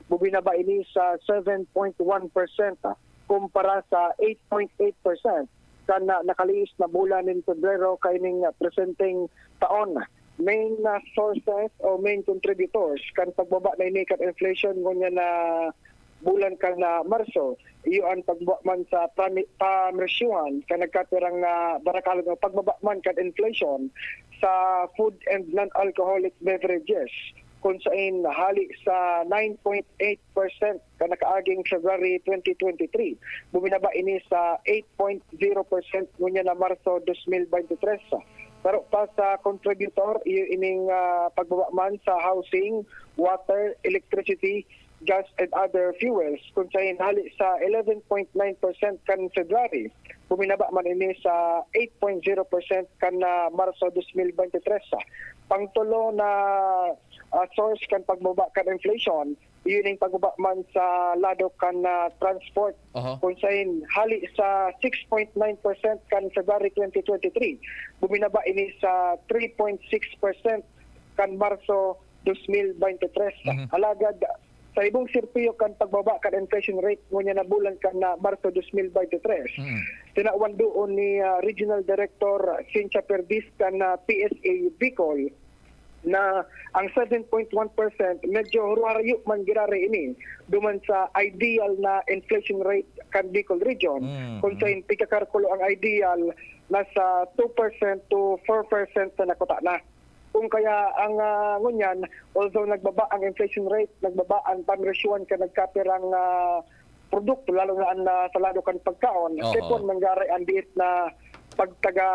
Buminaba ini sa seven point one percent kumpara sa eight point eight percent kan ah, nakaliis na bulan nin Pebrero kaining ah, presenteng taon. Main ah, sources o main contributors kan pagbaba na ini kan inflation ngunyan na bulan kan ah, Marso, iyo an pagbaba man sa prami- pamersyohan kan nagkapirang ah, barakalon o pagbaba man kan inflation sa food and non-alcoholic beverages, kun sain hali sa nine point eight percent kan nakaaging February twenty twenty-three, buminaba ini sa eight point zero percent ngunyan na Marso dos mil bente tres. Pero pa sa contributor, iyo ining ah, pagbaba man sa housing, water, electricity, gas and other fuels, kun sain hali sa eleven point nine percent kan February, buminaba man ini sa eight point zero percent kan ah, Marso dos mil bente tres. Pangtulo na ah, source kan pagbaba kan inflation, iyo ning pagbaba man sa lado kan ah, transport, Oho. kun sain hali sa six point nine percent kan February twenty twenty-three, buminaba ini sa three point six percent kan Marso dos mil bente tres. Mhm. Alagad, sa ibong sirpiyo kan pagbaba kan inflation rate ngunyan na bulan kan na Marso dos mil bente tres, Mm. tinawan doon ni ah, Regional Director Cynthia Perdiz kan ah, P S A Bicol na ang seven point one percent medyo harayo man girare ini duman sa ideal na inflation rate kan Bicol Region. Mm, Kung mm. sa pagkakalkulo ang ideal, nasa two percent to four percent na nakutana. Kung kaya ang ah, ngunyan, although nagbaba ang inflation rate, nagbaba ang pamiresyuhan kan nagkapirang ah, produkto, lalo na ang ah, sa lado kan pagkaon, Oho. tipon mangyari ang diit na pagtaga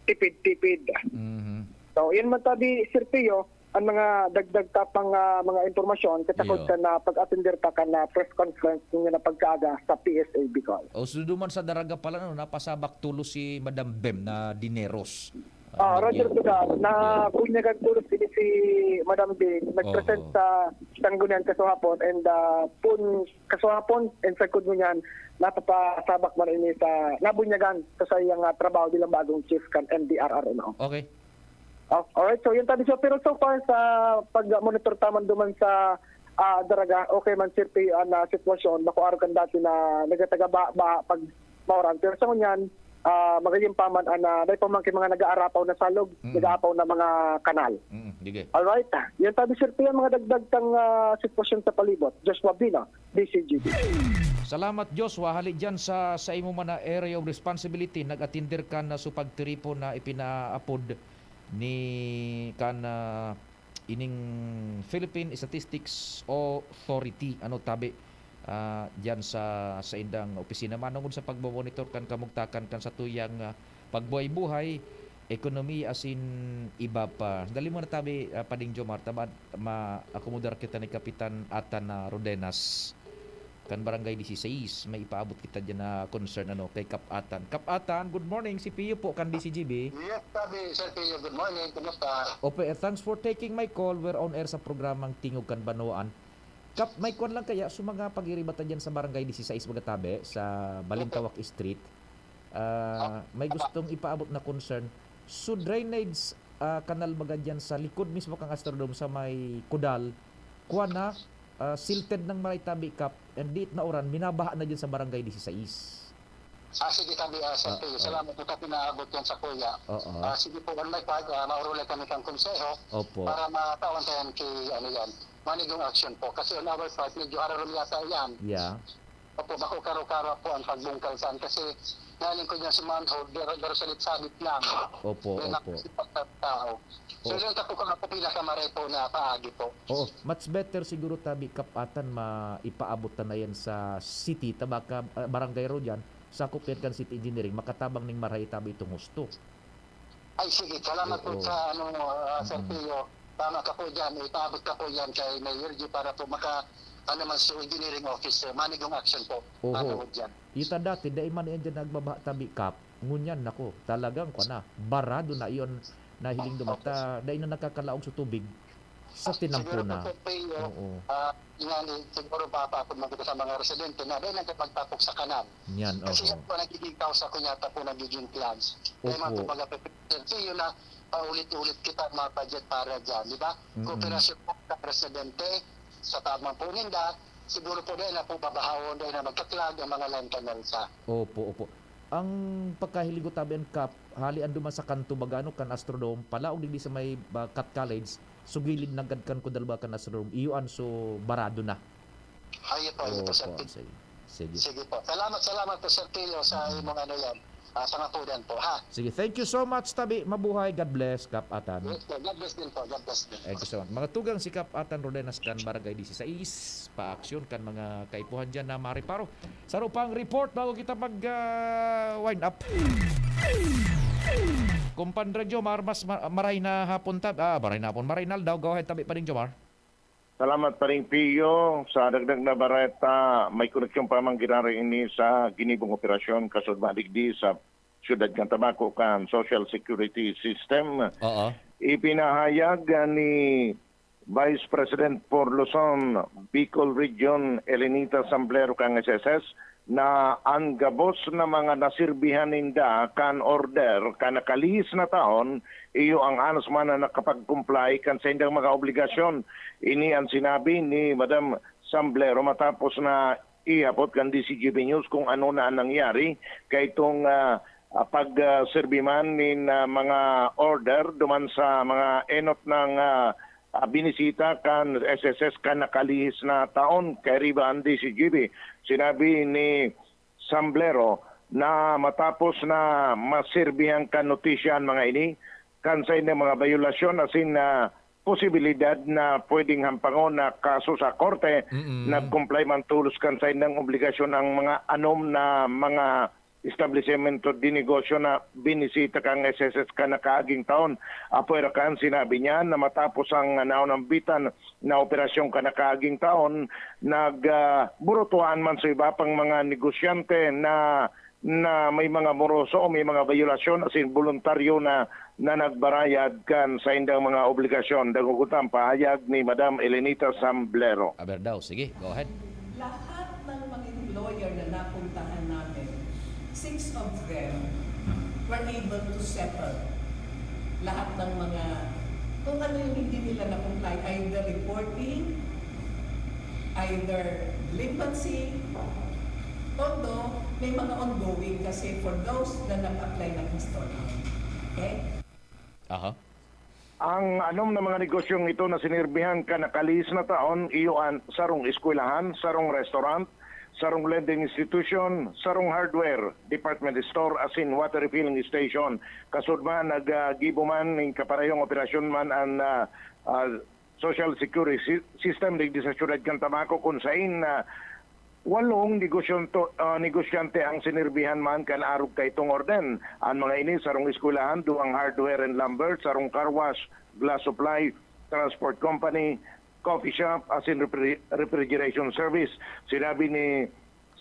tipid-tipid. Mhm. So, yun man tabi, Sir Pio, ang mga dagdag tapang ah, mga impormasyon, katakod Iyo. ka na pag-attender pa ka na press conference ninyo na pagkaaga sa P S A Bicol. O suduman sa Daraga pala, no, napasabak tulo si Madam Bem na dineros. Ah, Ano Roger yun? Tudor, na bunyagan tulos ini si Madam Bing, nag-present Oo. sa Sangguniang Kasuhapon and ah, pun Kasuhapon and sa Kudngunyan, napapasabak man ini sa nabunyagan sa sayang ah, trabaho bilang bagong chief kan M D R R N O. Okay. Oh, alright, so yun tabi siya. Pero so far sa pag-monitor taman duman sa ah, Daraga, okay man sir Pio ang ah, sitwasyon. Bako araw kan dati na nagataga ba, ba pag mauran. Pero sa ngunyan, ah, magayon pa man ang ah, may pamangkin mga nag-aarapaw na salog, Mm. nag-aapaw na mga kanal. Mm, sige. Alright, ah. Yan tabi sir Pio, mga dagdag kang ah, sitwasyon sa palibot. Joshua Bino, D C G B. Salamat, Joshua. Hali dyan sa, sa imo man na area of responsibility, nag-atinder ka na sa pagtiripon na ipinaapod ni kan ah, ining Philippine Statistics Authority. Ano tabi ah, dyan sa, sa indang opisina? Manungod sa pagmomonitor kan kamugtakan kan sa tuyang ah, pagbuhay-buhay, ekonomiya asin iba pa. Dali mo na tabi, ah, Pading Jomar, tama, ma-akomodar kita ni Kapitan Atan na Rodenas. Kan Barangay dieciséis, may ipaabot kita dyan na concern, ano, kay Kap Atan. Kap Atan, good morning. Si Pio po, kan D C G B. Yes, sabi, Sir Pio, good morning. Kumusta? Ope, eh, thanks for taking my call. We're on air sa programang Tingog kan Banwaan. Kap, may kwan lang kaya sa mga pag-iribata dyan sa Barangay dieciséis, mga tabi, sa Balintawak Street. Ah, may gustong ipaabot na concern. So, drainage ah, kanal baga dyan sa likod mismo kang Astrodome sa may Kudal, kuwan na, ah, silted ng Maray Tabi, Kap, and diit na uran, minabaha na dyan sa Barangay dieciséis. Ah, sige, tabi, ah, Sir Ah, Pio. ah. Salamat po sa pinaabot yan sa kuya. Oo. Ah, sige po, on my part, ah, maurulay kami kang konseho Opo. para mataon tayo kay, ano yan, manigong action po. Kasi on our part, medyo hararom yata yan. Yeah. Opo, bako karo-karo po ang pagbungkal saan. Kasi Galing ko dyan sa manhole, pero, pero salit-salit lang. Opo, May opo. nakasipat na tao. So, Oo. yun ka po kung ako pinakamaray po na paagi po. Oo, much better siguro tabi kapatan ma-, ipaabot ta na yan sa city, ta baka, ah, barangay ro dyan, sakop yan kan city engineering, makatabang ning marahay tabi itong husto. Ay, sige, salamat po Oo. sa, ano, ah, Sir Mm. Pio. Tama ka po dyan, ipaabot ka po yan kay Mayor G para po maka, ano man, sa engineering officer, manigong action po. Oho. Ano po dyan? Ita dati, dai man yan dyan nagbabaha tabi, Kap. Ngunyan, nako, talagang kwa na, barado na iyon na hiling duman. Opo. Ta, dai na nakakalaog sa tubig sa Siguro po, tinampuna. Sir Pio, Oo. ah, nga ni, siguro papaapod man kita sa mga residente na dai na magtapok sa kanal. Yan, Kasi oho. yan po nagiging causa ko yata po nagiging floods. Kaya mga Opo. kumbaga, Sir Pio, na paulit-ulit kita ma-budget para dyan, di ba? Mm. Kooperasyon po sa residente, sa tabang po ninda, siguro po dai na po babahawon, dai na magkaklag ang mga land canal sa Opo, opo. Ang pagkahiling ko tabi an Kap, hali an duman sa kanto baga ano, kan Astrodome, palaog digdi sa may, ah, Cat College, sugilid nanggad kan Kudalba kan Astrodome, iyo an so barado na. Ayun po, ayun po, Sir Opo, Pio. sige. Sige. Sige po. Salamat, salamat po, Sir Pio, sa Mm. imong ano yan, ah, pangapudan po, ha? Sige, thank you so much, tabi. Mabuhay. God bless, Kap Atan. Yes po. God bless din po. God bless din po. Thank you so much. Mga tugang si Kap Atan Rodenas kan Barangay disisais, paaksyon kan mga kaipuhan dyan na mareparo. Saro pang report bago kita mag, ah, wind up. Kumpadre Jomar, mas ma-, maray na hapon tab-, ah, maray na hapon, maray na aldaw. Go ahead, tabi pa rin, Jomar. Salamat, Paring Pio. Sa dagdag na bareta, may koneksyon pa man giraray ini sa ginibong operasyon kasud madigdi sa siyudad kan Tabaco kan Social Security System. Oo. Ipinahayag ni Vice President for Luzon, Bicol Region, Elenita Samblero kan S S S, na an gabos na mga nasirbihan ninda kan order kan nakalihis na taon, iyo an anos man na nakapag-comply kan saindang mga obligasyon. Ini an sinabi ni Madam Samblero matapos na ihapot kan D C G B News kung ano na an nangyari kaitong, ah, ah, pag, ah, serbi man nin, ah, mga order duman sa mga enot nang, ah, ah, binisita kan S S S kan nakalihis na taon, kairiba an D C G B. Sinabi ni Samblero na matapos na maserbihan kan notisya an mga ini, kan saindang mga bayolasyon asin, ah, posibilidad na pwedeng hampangon na kaso sa korte, Mm. nag-comply man tolos kan saindang obligasyon ang mga anom na mga establisemento de negosyo na binisita kan S S S kan nakaaging taon. Apwera kan sinabi niya na matapos ang naunambitan na operasyon kan nakaaging taon, nag, ah, burutuan man sa iba pang mga negosyante na, na may mga moroso o may mga bayolasyon asin boluntaryo na, na nagbarayad kan saindang mga obligasyon. Dagogon ta an pahayag ni Madam Elenita Samblero. Aber daw, sige, go ahead. Lahat ng mga lawyer na napuntahan namin, six of them were able to settle lahat ng mga, kung ano yung hindi nila na-comply, either reporting, either delinquency, although may mga ongoing kasi for those na nag-apply ng installment. Okay? Aha. Ang anom na mga negosyong ito na sinirbihan kan nakalihis na taon, iyo an sarong eskwelahan, sarong restaurant, sarong lending institution, sarong hardware, department store, asin water refilling station. Kasud man, nag, ah, gibo man nin kaparehong operasyon man an, ah, ah, Social Security si-, System digdi sa siyudad kan Tabaco, kun sain na walong negosyon to, ah, negosyante ang sinirbihan man kan arog kaitong orden. An mga ini, sarong eskwelahan, duwang hardware and lumber, sarong car wash, glass supply, transport company, coffee shop, asin refri-, refrigeration service. Sinabi ni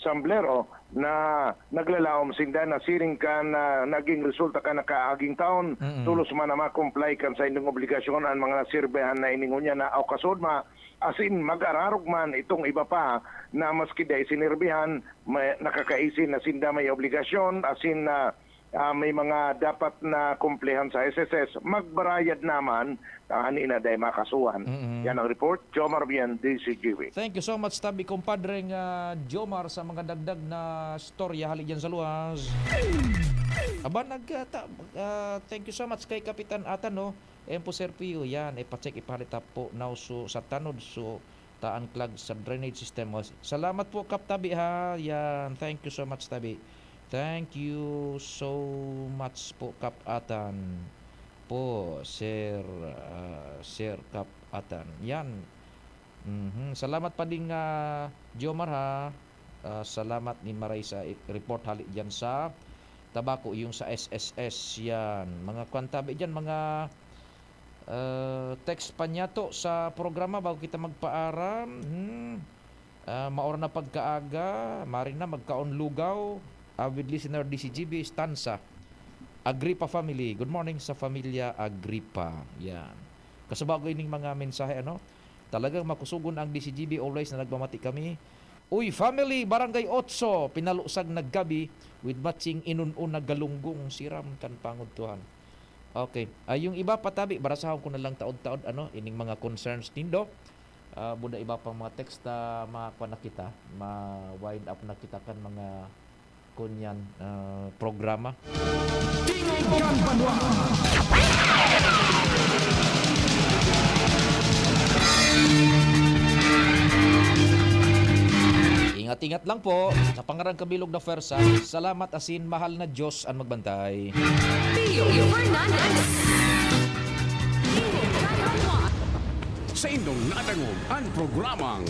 Samblero na naglalaom sinda na siring kan, ah, naging resulta kan nakaaging taon, Mm-mm. tolos man na ma-comply kan saindang obligasyon an mga nasirbihan na ini ngunyan na o kasudma, asin mag-ararog man itong iba pa na maski dai sinirbihan, may, nakakaisi na sinda may obligasyon, asin na, ah, may mga dapat na kumplihan sa S S S, magbarayad naman, tangani na dai makasuhan. Mm-mm. Yan ang report, Jomar Bian, D C G B. Thank you so much, tabi, kumpadre nga Jomar, sa mga dagdag na storya hali dyan sa luwas. Aba, nag, ah, ta-, ah, thank you so much kay Kapitan Atan, no? Ayan po, Sir Pio, yan, ipacheck, ipalit up po, now, so, sa tanod, so, taan klag sa drainage system. O, salamat po, Kap Tabi, ha? Yan, thank you so much, Tabi. Thank you so much po, Kap Atan. Po, Sir, ah, Sir Kap Atan. Yan. Mhm. Salamat pa din nga, Jomar, ha. Ah, salamat ni Maray sa i-, report hali diyan sa Tabaco, yung sa S S S, yan. Mga kwan tabi diyan, mga, ah, text pa niya to sa programa bago kita magpaaram. Hmm. Ah, maor na pagkaaga, maray na magkaon lugaw. Avid listener, D C G B Stanza. Agripa family. Good morning sa familya Agripa. Yan. Kasubago ining mga mensahe, ano? Talagang makusugon ang D C G B, always na nagmamati kami. Uy, family, Barangay Otso, pinalusag na gabi with matching inun-un na galunggong siram kan pangudtuhan. Okay. Ah, yung iba pa tabi, barasahon ko na lang taod-taod, ano, ining mga concerns nindo. Ah, buda iba pang mga text, ah, makuha na kita, ma-wind up na kita kan mga kunyan, ah, programa. Tingog kan Banwa. Ingat-ingat lang po. Sa pangaran kan bilog na pwersa, salamat asin mahal na Diyos an magbantay. Pio Fernandez. Tingog kan Banwa. Sa indong nadangog an programang